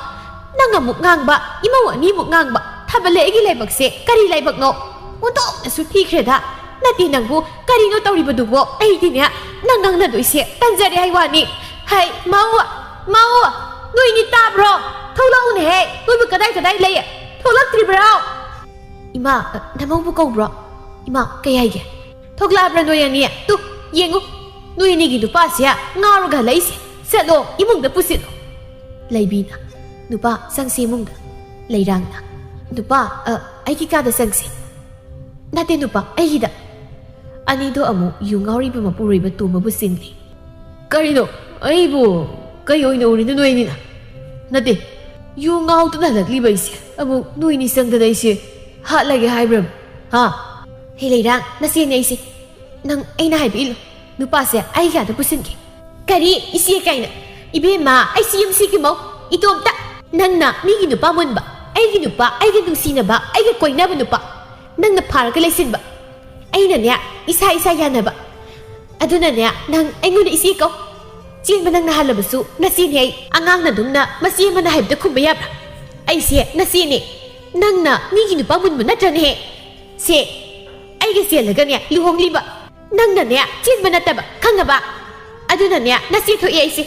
ꯅꯪ ꯑꯃꯨꯛ ꯉꯥꯡꯕ, ꯏꯃꯧ ꯑꯅꯤ ꯑꯃꯨꯛ ꯉꯥꯡꯕ, ꯊꯥꯕꯜꯂꯦ ꯑꯩꯒꯤ ꯂꯥꯏꯕꯛꯁꯦ꯫ ꯀꯔꯤ ꯂꯥꯏꯕꯛꯅꯣ? ꯑꯣꯟꯊꯣꯛꯅꯁꯨ ꯊꯤꯈ꯭ꯔꯦꯗ꯫ ꯅꯠꯇꯦ ꯅꯪꯕꯨ, ꯀꯔꯤꯅꯣ ꯇꯧꯔꯤꯕꯗꯨꯕꯣ? ꯑꯩꯗꯤꯅꯦ, ꯅꯪ ꯉꯥꯡꯅꯗꯣꯏꯁꯦ ꯇꯟꯖꯔꯦ ꯍꯥꯏ ꯋꯥꯅꯤ꯫ ꯍꯩ, ꯃꯧ, ꯃꯧ, ꯅꯣꯏꯅꯤ ꯇꯥꯕ꯭ꯔꯣ? ꯊꯣꯛꯂꯛꯎꯅꯦꯍꯦ, ꯅꯣꯏꯕꯨ ꯀꯗꯥꯏ ꯀꯗꯥꯏ ꯂꯩ? ꯊꯣꯛꯂꯛꯇ꯭ꯔꯤꯕ꯭ꯔꯣ? ꯏꯃꯥ, ꯅꯃꯧꯕꯨ ꯀꯧꯕ꯭ꯔꯣ? ꯏꯃꯥ, ꯀꯩ ꯍꯥꯏꯒꯦ? ꯊꯣꯛꯂꯛꯑꯕ꯭ꯔꯥ ꯅꯣꯏ ꯑꯅꯤ? ꯇꯨ, ꯌꯦꯡꯉꯨ, ꯅꯣꯏ ꯑꯅꯤꯒꯤ ꯅꯨꯄꯥꯁꯦ ꯉꯥꯎꯔꯒ ꯍꯜꯂꯛꯏꯁꯦ꯫ ꯆꯠꯂꯣ, ꯏꯃꯨꯡꯗ ꯄꯨꯁꯤꯜꯂꯣ꯫ ꯂꯩꯕꯤꯅ, ꯅꯨꯄꯥ, ꯆꯪꯁꯤ ꯏꯃꯨꯡꯗ꯫ ꯂꯩꯔꯥꯡꯅ, ꯅꯨꯄꯥ, ꯑ, ꯑꯩꯒꯤ ꯀꯥꯗ ꯆꯪꯁꯤ꯫ ꯅꯠꯇꯦ ꯅꯨꯄꯥ, ꯑꯩꯒꯤꯗ꯫ ꯑꯅꯤꯗꯣ ꯑꯃꯨꯛ ꯌꯨ ꯉꯥꯎꯔꯤꯕ ꯃꯄꯨꯔꯣꯏꯕ ꯇꯣꯝꯕꯕꯨ ꯆꯤꯡꯂꯤ꯫ ꯀꯔꯤꯅꯣ? ꯑꯩꯕꯨ ꯀꯩ ꯑꯣꯏꯅ ꯎꯔꯤꯅꯣ ꯅꯣꯏ ꯑꯅꯤꯅ? ꯅꯠꯇꯦ, ꯌꯨ ꯉꯥꯎꯗꯨꯅ ꯍꯜꯂꯛꯂꯤꯕ ꯑꯩꯁꯦ ꯑꯃꯨꯛ ꯅꯣꯏ ꯑꯅꯤ ꯆꯪꯗꯅ ꯑꯩꯁꯦ ꯍꯥꯠꯂꯒꯦ ꯍꯥꯏꯕ꯭ꯔꯥ? ꯍꯥ? ꯍꯦ ꯂꯩꯔꯥꯡ, ꯅꯆꯦꯅꯦ ꯑꯩꯁꯦ꯫ ꯅꯪ ꯑꯩꯅ ꯍꯥꯏꯕ ꯏꯜꯂꯨ꯫ ꯅꯨꯄꯥꯁꯦ ꯑꯩꯒꯤ ꯑꯥꯗ ꯄꯨꯁꯤꯟꯒꯦ꯫ ꯀꯔꯤ? ꯏꯆꯦ ꯀꯥꯏꯅ? ꯏꯕꯦꯝꯃ, ꯑꯩ ꯁꯤ ꯌꯨꯝꯁꯤꯒꯤ ꯃꯧ, ꯏꯇꯣꯝꯇ꯫ ꯅꯪꯅ ꯃꯤꯒꯤ ꯅꯨꯄꯥ ꯃꯨꯟꯕ, ꯑꯩꯒꯤ ꯅꯨꯄꯥ, ꯑꯩꯒ ꯅꯨꯡꯁꯤꯅꯕ, ꯑꯩꯒ ꯀꯣꯏꯅꯕ ꯅꯨꯄꯥ ꯅꯪꯅ ꯐꯥꯔꯒ ꯂꯩꯁꯤꯟꯕ꯫ ꯑꯩꯅꯅꯦ, ꯏꯁꯥ ꯏꯁꯥ ꯌꯥꯅꯕ꯫ ꯑꯗꯨꯅꯅꯦ, ꯅꯪ ꯑꯩꯉꯣꯟꯗ ꯏꯆꯦ ꯀꯧ꯫ ꯆꯦꯟꯕ ꯅꯪꯅ ꯍꯜꯂꯕꯁꯨ ꯅꯆꯦꯅꯦ ꯑꯩ꯫ ꯑꯉꯥꯡꯅ ꯑꯗꯨꯝꯅ ꯃꯆꯦ ꯑꯃꯅ ꯍꯥꯏꯕꯗ ꯈꯨꯝꯕ ꯌꯥꯕ꯭ꯔꯥ? ꯑꯩꯁꯦ ꯅꯆꯦꯅꯦ꯫ ꯅꯪꯅ ꯃꯤꯒꯤ ꯅꯨꯄꯥ ꯃꯨꯟꯕ ꯅꯠꯇ꯭ꯔꯅꯦꯍꯦ? ꯁꯦ, ꯑꯩꯒ ꯆꯦꯜꯂꯒꯅꯦ ꯂꯨꯍꯣꯡꯂꯤꯕ꯫ ꯅꯪꯅꯅꯦ ꯆꯦꯟꯕ ꯅꯠꯇꯕ, ꯈꯪꯉꯕ? ꯑꯗꯨꯅꯅꯦ ꯅꯆꯦ ꯊꯣꯛꯑꯦ ꯑꯩꯁꯦ꯫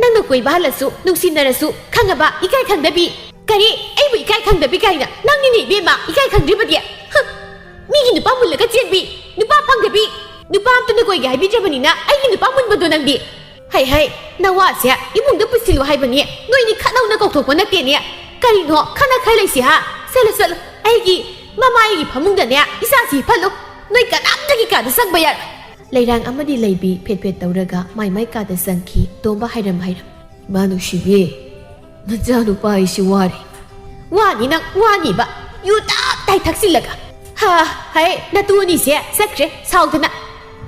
ꯅꯪꯅ ꯀꯣꯏꯕ ꯍꯜꯂꯁꯨ, ꯅꯨꯡꯁꯤꯅꯔꯁꯨ, ꯈꯪꯉꯕ? ꯏꯀꯥꯏ ꯈꯪꯗꯕꯤ꯫ ꯀꯔꯤ? ꯑꯩꯕꯨ ꯏꯀꯥꯏ ꯈꯪꯗꯕꯤ ꯀꯥꯏꯅ? ꯅꯪꯅꯤꯅꯦ ꯏꯕꯦꯝꯃ ꯏꯀꯥꯏ ꯈꯪꯗ꯭ꯔꯤꯕꯗꯤ꯫ ꯍ! ꯃꯤꯒꯤ ꯅꯨꯄꯥ ꯃꯨꯜꯂꯒ ꯆꯦꯟꯕꯤ, ꯅꯨꯄꯥ ꯐꯪꯗꯕꯤ꯫ ꯅꯨꯄꯥ ꯑꯝꯇꯅ ꯀꯣꯏꯒꯦ ꯍꯥꯏꯕꯤꯗ꯭ꯔꯕꯅꯤꯅ ꯑꯩꯒꯤ ꯅꯨꯄꯥ ꯃꯨꯟꯕꯗꯣ ꯅꯪꯗꯤ꯫ ꯍꯩ ꯍꯩ, ꯅꯋꯥꯁꯦ ꯏꯃꯨꯡꯗ ꯄꯨꯁꯤꯜꯂꯨ ꯍꯥꯏꯕꯅꯤ, ꯅꯣꯏꯅꯤ ꯈꯠꯅꯧꯅ ꯀꯧꯊꯣꯛꯄ ꯅꯠꯇꯦꯅꯦ꯫ ꯀꯔꯤꯅꯣ ꯈꯠꯅ ꯈꯔ ꯂꯩꯁꯤ ꯍꯥ? ꯆꯠꯂꯨ ꯆꯠꯂꯨ, ꯑꯩꯒꯤ ꯃꯃꯥꯏꯒꯤ ꯐꯃꯨꯡꯗꯅꯦ ꯏꯆꯥꯁꯤ ꯍꯤꯞꯍꯜꯂꯨ꯫ ꯅꯣꯏ ꯀꯅꯥꯝꯇꯒꯤ ꯀꯥꯗ ꯆꯪꯕ ꯌꯥꯔꯣꯏ꯫ ꯂꯩꯔꯥꯡ ꯑꯃꯗꯤ ꯂꯩꯕꯤ ꯐꯦꯠ ꯐꯦꯠ ꯇꯧꯔꯒ ꯃꯥꯏ ꯃꯥꯏ ꯀꯥꯗ ꯆꯪꯈꯤ꯫ ꯇꯣꯝꯕ ꯍꯥꯏꯔꯝ ꯍꯥꯏꯔꯝ꯫ ꯏꯃꯥ ꯅꯨꯡꯁꯤꯕꯤ, ꯅꯆꯥꯅꯨꯄꯥ ꯑꯩꯁꯤ ꯋꯥꯔꯦ꯫ ꯋꯥꯅꯤ ꯅꯪ, ꯋꯥꯅꯤꯕ꯫ ꯌꯨ ꯇꯞ ꯇꯥꯏ ꯊꯛꯆꯤꯜꯂꯒ꯫ ꯍꯥ, ꯍꯥꯏ, ꯅꯇꯨ ꯑꯅꯤꯁꯦ ꯆꯠꯈ꯭ꯔꯦ ꯁꯥꯎꯗꯅ꯫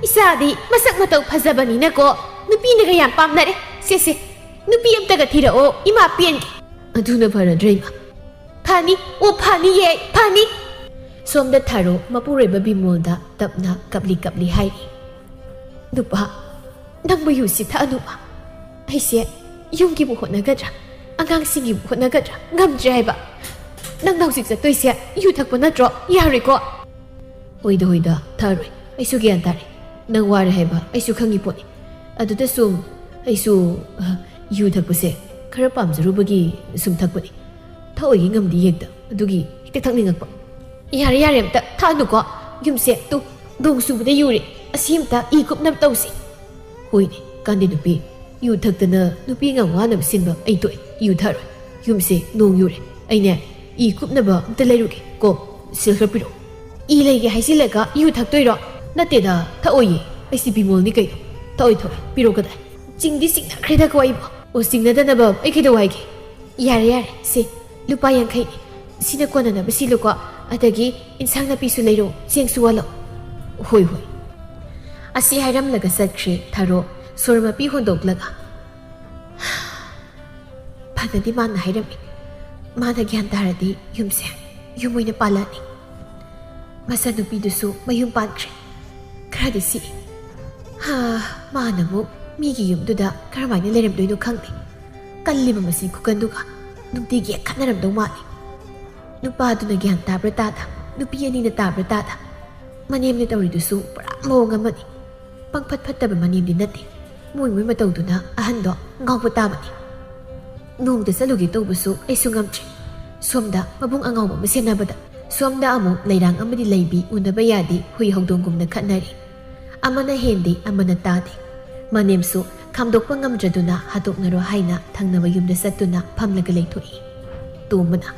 ꯏꯆꯥꯗꯤ ꯃꯁꯛ ꯃꯇꯧ ꯐꯖꯕꯅꯤꯅꯀꯣ, ꯅꯨꯄꯤꯅꯒ ꯌꯥꯝ ꯄꯥꯝꯅꯔꯦ꯫ ꯁꯦ, ꯁꯦ, ꯅꯨꯄꯤ ꯑꯝꯇꯒ ꯊꯤꯔꯛꯑꯣ, ꯏꯃꯥ ꯄꯦꯟꯒꯦ꯫ ꯑꯗꯨꯅ ꯐꯔꯗ꯭ꯔꯥ, ꯏꯃꯥ? ꯐꯅꯤ, ꯑꯣ, ꯐꯅꯤꯌꯦ, ꯐꯅꯤ꯫ ꯁꯣꯝꯗ ꯊꯥꯔꯣ ꯃꯄꯨꯔꯣꯏꯕ ꯕꯤꯃꯣꯜꯗ ꯇꯞꯅ ꯀꯞꯂꯤ ꯀꯞꯂꯤ ꯍꯥꯏꯔꯤ꯫ "ꯅꯨꯄꯥ, ꯅꯪꯕꯨ ꯌꯨꯁꯤ ꯊꯛꯑꯅꯨꯕ꯫ ꯑꯩꯁꯦ ꯌꯨꯝꯒꯤꯕꯨ ꯍꯣꯠꯅꯒꯗ꯭ꯔꯥ, ꯑꯉꯥꯡꯁꯤꯡꯒꯤꯕꯨ ꯍꯣꯠꯅꯒꯗ꯭ꯔꯥ ꯉꯝꯗ꯭ꯔꯦ ꯍꯥꯏꯕ꯫ ꯅꯪꯅ ꯍꯧꯖꯤꯛ ꯆꯠꯇꯣꯏꯁꯦ ꯌꯨ ꯊꯛꯄ ꯅꯠꯇ꯭ꯔꯣ? ꯌꯥꯔꯣꯏꯀꯣ꯫" "ꯍꯣꯏꯗ, ꯍꯣꯏꯗ, ꯊꯛꯑꯔꯣꯏ꯫ ꯑꯩꯁꯨ ꯒ꯭ꯌꯥꯟ ꯇꯥꯔꯦ꯫ ꯅꯪ ꯋꯥꯔꯦ ꯍꯥꯏꯕ ꯑꯩꯁꯨ ꯈꯪꯉꯤ ꯄꯣꯠꯅꯤ꯫ ꯑꯗꯨꯗ ꯁꯨꯝ ꯑꯩꯁꯨ, ꯑ, ꯌꯨ ꯊꯛꯄꯁꯦ ꯈꯔ ꯄꯥꯝꯖꯔꯨꯕꯒꯤ ꯁꯨꯝ ꯊꯛꯄꯅꯤ꯫ ꯊꯛꯑꯣꯏꯒꯦ ꯉꯝꯗꯦ ꯍꯦꯛꯇ, ꯑꯗꯨꯒꯤ ꯍꯦꯛꯇ ꯊꯛꯅꯤꯡꯉꯛꯄ꯫" "ꯌꯥꯔꯦ, ꯌꯥꯔꯦ, ꯑꯝꯇ ꯊꯛꯑꯅꯨꯀꯣ꯫ ꯌꯨꯝꯁꯦ ꯇꯨ, ꯅꯣꯡ ꯆꯨꯕꯗ ꯌꯨꯔꯦ꯫ ꯑꯁꯤ ꯑꯝꯇ ꯏ ꯀꯨꯞꯅꯕ ꯇꯧꯁꯤ꯫" "ꯍꯣꯏꯅꯦ, ꯀꯥꯟꯗꯦ ꯅꯨꯄꯤ, ꯌꯨ ꯊꯛꯇꯅ ꯅꯨꯄꯤ ꯑꯉꯥꯡ ꯋꯥꯅꯕ ꯁꯤꯟꯕ ꯑꯩ ꯇꯣꯛꯑꯦ꯫ ꯌꯨ ꯊꯛꯑꯔꯣꯏ꯫ ꯌꯨꯝꯁꯦ ꯅꯣꯡ ꯌꯨꯔꯦ꯫ ꯑꯩꯅꯦ, ꯏ ꯀꯨꯞꯅꯕ ꯑꯝꯇ ꯂꯩꯔꯨꯒꯦ ꯀꯣ꯫ ꯁꯦꯜ ꯈꯔ ꯄꯤꯔꯛꯑꯣ꯫" "ꯏ ꯂꯩꯒꯦ ꯍꯥꯏꯖꯤꯜꯂꯒ ꯌꯨ ꯊꯛꯇꯣꯏꯔꯣ?" "ꯅꯠꯇꯦꯗ, ꯊꯛꯑꯣꯏꯌꯦ꯫ ꯑꯩꯁꯤ ꯕꯤꯃꯣꯜꯅꯤ ꯀꯩꯅꯣ꯫ ꯊꯛꯑꯣꯏ, ꯊꯛꯑꯣꯏ꯫ ꯄꯤꯔꯛꯑꯣ ꯀꯗꯥꯏ?" "ꯆꯤꯡꯗꯤ ꯆꯤꯡꯅꯈ꯭ꯔꯦꯗꯀꯣ ꯑꯩꯕꯨ꯫" "ꯑꯣ, ꯆꯤꯡꯅꯗꯅꯕ ꯑꯩ ꯀꯩꯗꯧ ꯍꯥꯏꯒꯦ?" "ꯌꯥꯔꯦ, ꯌꯥꯔꯦ, ꯁꯦ, ꯂꯨꯄꯥ ꯌꯥꯡꯈꯩꯅꯤ꯫ ꯁꯤꯅ ꯀꯣꯟꯅꯅꯕ ꯁꯤꯜꯂꯨꯀꯣ꯫ ꯑꯗꯒꯤ ꯏꯟꯁꯥꯡ ꯅꯥꯄꯤꯁꯨ ꯂꯩꯔꯛꯑꯣ, ꯆꯦꯡꯁꯨ ꯋꯥꯠꯂꯛꯑꯣ꯫" "ꯍꯣꯏ, ꯍꯣꯏ꯫" ꯑꯁꯤ ꯍꯥꯏꯔꯝꯂꯒ ꯆꯠꯈ꯭ꯔꯦ ꯊꯔꯣ, ꯁꯣꯔ ꯃꯄꯤ ꯍꯣꯟꯗꯣꯛꯂꯒ꯫ ꯐꯅꯗꯤ ꯃꯥꯅ ꯍꯥꯏꯔꯝꯃꯤ꯫ ꯃꯥꯅ ꯒ꯭ꯌꯥꯟ ꯇꯥꯔꯗꯤ ꯌꯨꯝꯁꯦ ꯌꯨꯝ ꯑꯣꯏꯅ ꯄꯥꯜꯂꯛꯑꯅꯤ꯫ ꯃꯆꯟꯅꯨꯄꯤꯗꯨꯁꯨ ꯃꯌꯨꯝ ꯄꯥꯟꯈ꯭ꯔꯦ꯫ ꯈꯔꯗꯤ ꯁꯤꯛꯏ꯫ ꯍꯥ, ꯃꯥꯅ ꯑꯃꯨꯛ ꯃꯤꯒꯤ ꯌꯨꯝꯗꯨꯗ ꯀꯔꯝꯍꯥꯏꯅ ꯂꯩꯔꯝꯗꯣꯏꯅꯣ ꯈꯪꯗꯦ꯫ ꯀꯜꯂꯤꯕ ꯃꯁꯤ ꯈꯨꯀꯟꯗꯨꯒ꯫ ꯅꯨꯡꯇꯤꯒꯤ ꯍꯦꯛ ꯈꯠꯅꯔꯝꯗꯧ ꯃꯥꯜꯂꯤ꯫ ꯅꯨꯄꯥꯗꯨꯅ ꯒ꯭ꯌꯥꯟ ꯇꯥꯕ꯭ꯔꯥ ꯇꯥꯗ, ꯅꯨꯄꯤ ꯑꯅꯤꯅ ꯇꯥꯕ꯭ꯔꯥ ꯇꯥꯗ꯫ ꯃꯅꯦꯝꯅ ꯇꯧꯔꯤꯗꯨꯁꯨ ꯄꯨꯔꯥ ꯃꯑꯣꯡ ꯑꯃꯅꯤ꯫ ꯄꯪꯐꯠ ꯐꯠꯇꯕ ꯃꯅꯦꯝꯗꯤ ꯅꯠꯇꯦ꯫ ꯃꯣꯏ ꯃꯣꯏ ꯃꯇꯧꯗꯨꯅ ꯑꯍꯟꯗꯣ ꯉꯥꯎꯕ ꯇꯥꯕꯅꯤ꯫ ꯅꯣꯡꯇ ꯆꯠꯂꯨꯒꯦ ꯇꯧꯕꯁꯨ ꯑꯩꯁꯨ ꯉꯝꯗ꯭ꯔꯦ꯫ ꯁꯣꯝꯗ ꯃꯕꯨꯡ ꯑꯉꯥꯎꯕ ꯑꯃ ꯁꯦꯟꯅꯕꯗ, ꯁꯣꯝꯗ ꯑꯃꯨꯛ ꯂꯩꯔꯥꯡ ꯑꯃꯗꯤ ꯂꯩꯕꯤ ꯎꯅꯕ ꯌꯥꯗꯦ ꯍꯨꯏ ꯍꯧꯗꯣꯡꯒꯨꯝꯅ ꯈꯠꯅꯔꯤ꯫ ꯑꯃꯅ ꯍꯦꯟꯗꯦ, ꯑꯃꯅ ꯇꯥꯗꯦ꯫ ꯃꯅꯦꯝꯁꯨ ꯈꯥꯝꯗꯣꯛꯄ ꯉꯝꯗ꯭ꯔꯗꯨꯅ ꯍꯥꯠꯇꯣꯛꯅꯔꯣ ꯍꯥꯏꯅ ꯊꯪꯅꯕ ꯌꯨꯝꯗ ꯆꯠꯇꯨꯅ ꯐꯝꯂꯒ ꯂꯩꯊꯣꯛꯏ꯫ ꯇꯣꯝꯕꯅ,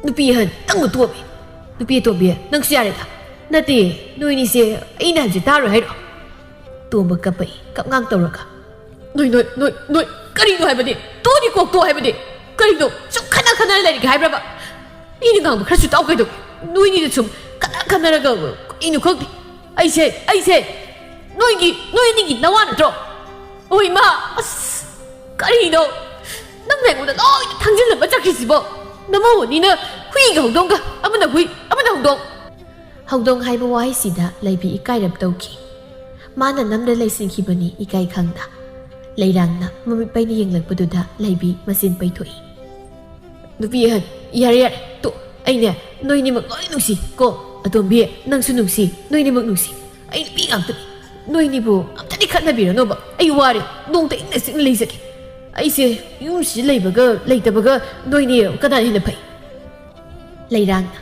"ꯅꯨꯄꯤ ꯑꯍꯟ, ꯅꯪꯕꯨ ꯇꯣꯝꯃꯤ꯫ ꯅꯨꯄꯤ ꯑꯇꯣꯝꯕꯤ, ꯅꯪꯁꯨ ꯌꯥꯔꯦꯗ꯫ ꯅꯠꯇꯦ, ꯅꯣꯏꯅꯤꯁꯦ ꯑꯩꯅ ꯍꯥꯏꯕꯁꯦ ꯇꯥꯔꯣꯏ ꯍꯥꯏꯔꯣ?" ꯇꯣꯝꯕ ꯀꯞꯄꯛꯏ, ꯀꯞꯉꯥꯡ ꯇꯧꯔꯒ꯫ "ꯅꯣꯏ, ꯅꯣꯏ, ꯅꯣꯏ, ꯅꯣꯏ, ꯀꯔꯤꯅꯣ ꯍꯥꯏꯕꯅꯤ? ꯇꯣꯛꯑꯣꯗꯤ ꯀꯣꯛ ꯇꯣꯛꯑꯣ ꯍꯥꯏꯕꯅꯤ꯫ ꯀꯔꯤꯅꯣ? ꯁꯨꯝ ꯈꯠꯅ ꯈꯠꯅꯅ ꯂꯩꯔꯒꯦ ꯍꯥꯏꯕ꯭ꯔꯕ? ꯑꯩꯅ ꯉꯥꯡꯕ ꯈꯔꯁꯨ ꯇꯥꯎ ꯀꯩꯗꯧꯒꯦ? ꯅꯣꯏꯅꯤꯅ ꯁꯨꯝ ꯈꯠꯅ ꯈꯠꯅꯔꯒ ꯀꯔꯤꯅꯣ ꯈꯪꯗꯦ꯫ ꯑꯩꯁꯦ, ꯑꯩꯁꯦ ꯅꯣꯏꯒꯤ, ꯅꯣꯏ ꯑꯅꯤꯒꯤ ꯅꯋꯥ ꯅꯠꯇ꯭ꯔꯣ? ꯑꯣ ꯏꯃꯥ, ꯑꯁ, ꯀꯔꯤꯅꯣ? ꯅꯪꯅ ꯑꯩꯉꯣꯟꯗ ꯂꯣꯏꯅ ꯊꯥꯡꯖꯤꯜꯂꯝꯕ ꯆꯠꯈ꯭ꯔꯤꯁꯤꯕꯣ? ꯅꯃꯧ ꯑꯅꯤꯅ ꯍꯨꯏꯒ ꯍꯧꯗꯣꯡꯒ, ꯑꯃꯅ ꯍꯨꯏ, ꯑꯃꯅ ꯍꯧꯗꯣꯡ꯫" ꯍꯧꯗꯣꯡ ꯍꯥꯏꯕ ꯋꯥꯍꯩꯁꯤꯗ ꯂꯩꯕꯤ ꯏꯀꯥꯏꯔꯞ ꯇꯧꯈꯤ꯫ ꯃꯥꯅ ꯅꯝꯗ ꯂꯩꯁꯤꯟꯈꯤꯕꯅꯤ ꯏꯀꯥꯏ ꯈꯪꯗ꯫ ꯂꯩꯔꯥꯡꯅ ꯃꯃꯤꯠ ꯄꯩꯅ ꯌꯦꯡꯂꯛꯄꯗꯨꯗ ꯂꯩꯕꯤ ꯃꯆꯤꯟ ꯄꯩꯊꯣꯛꯏ꯫ "ꯅꯨꯄꯤ ꯑꯍꯟ, ꯌꯥꯔꯦ ꯌꯥꯔꯦ, ꯇꯣ, ꯑꯩꯅꯦ ꯅꯣꯏꯅꯤꯃꯛ ꯂꯣꯏ ꯅꯨꯡꯁꯤ ꯀꯣ꯫ ꯑꯇꯣꯝꯕꯤ, ꯅꯪꯁꯨ ꯅꯨꯡꯁꯤ, ꯅꯣꯏꯅꯤꯃꯛ ꯅꯨꯡꯁꯤ꯫ ꯑꯩ ꯅꯨꯄꯤ ꯉꯥꯛꯇꯅꯤ꯫ ꯅꯣꯏꯅꯤꯕꯨ ꯑꯝꯇꯗꯤ ꯈꯠꯅꯕꯤꯔꯅꯣꯕ꯫ ꯑꯩ ꯋꯥꯔꯦ, ꯅꯣꯡꯇ ꯏꯪꯅ ꯆꯤꯛꯅ ꯂꯩꯖꯒꯦ꯫ ꯑꯩꯁꯦ ꯌꯨꯝꯁꯤꯗ ꯂꯩꯕꯒ ꯂꯩꯇꯕꯒ ꯅꯣꯏꯅꯤ ꯀꯅꯥꯅ ꯍꯦꯟꯅ ꯐꯩ?" ꯂꯩꯔꯥꯡꯅ,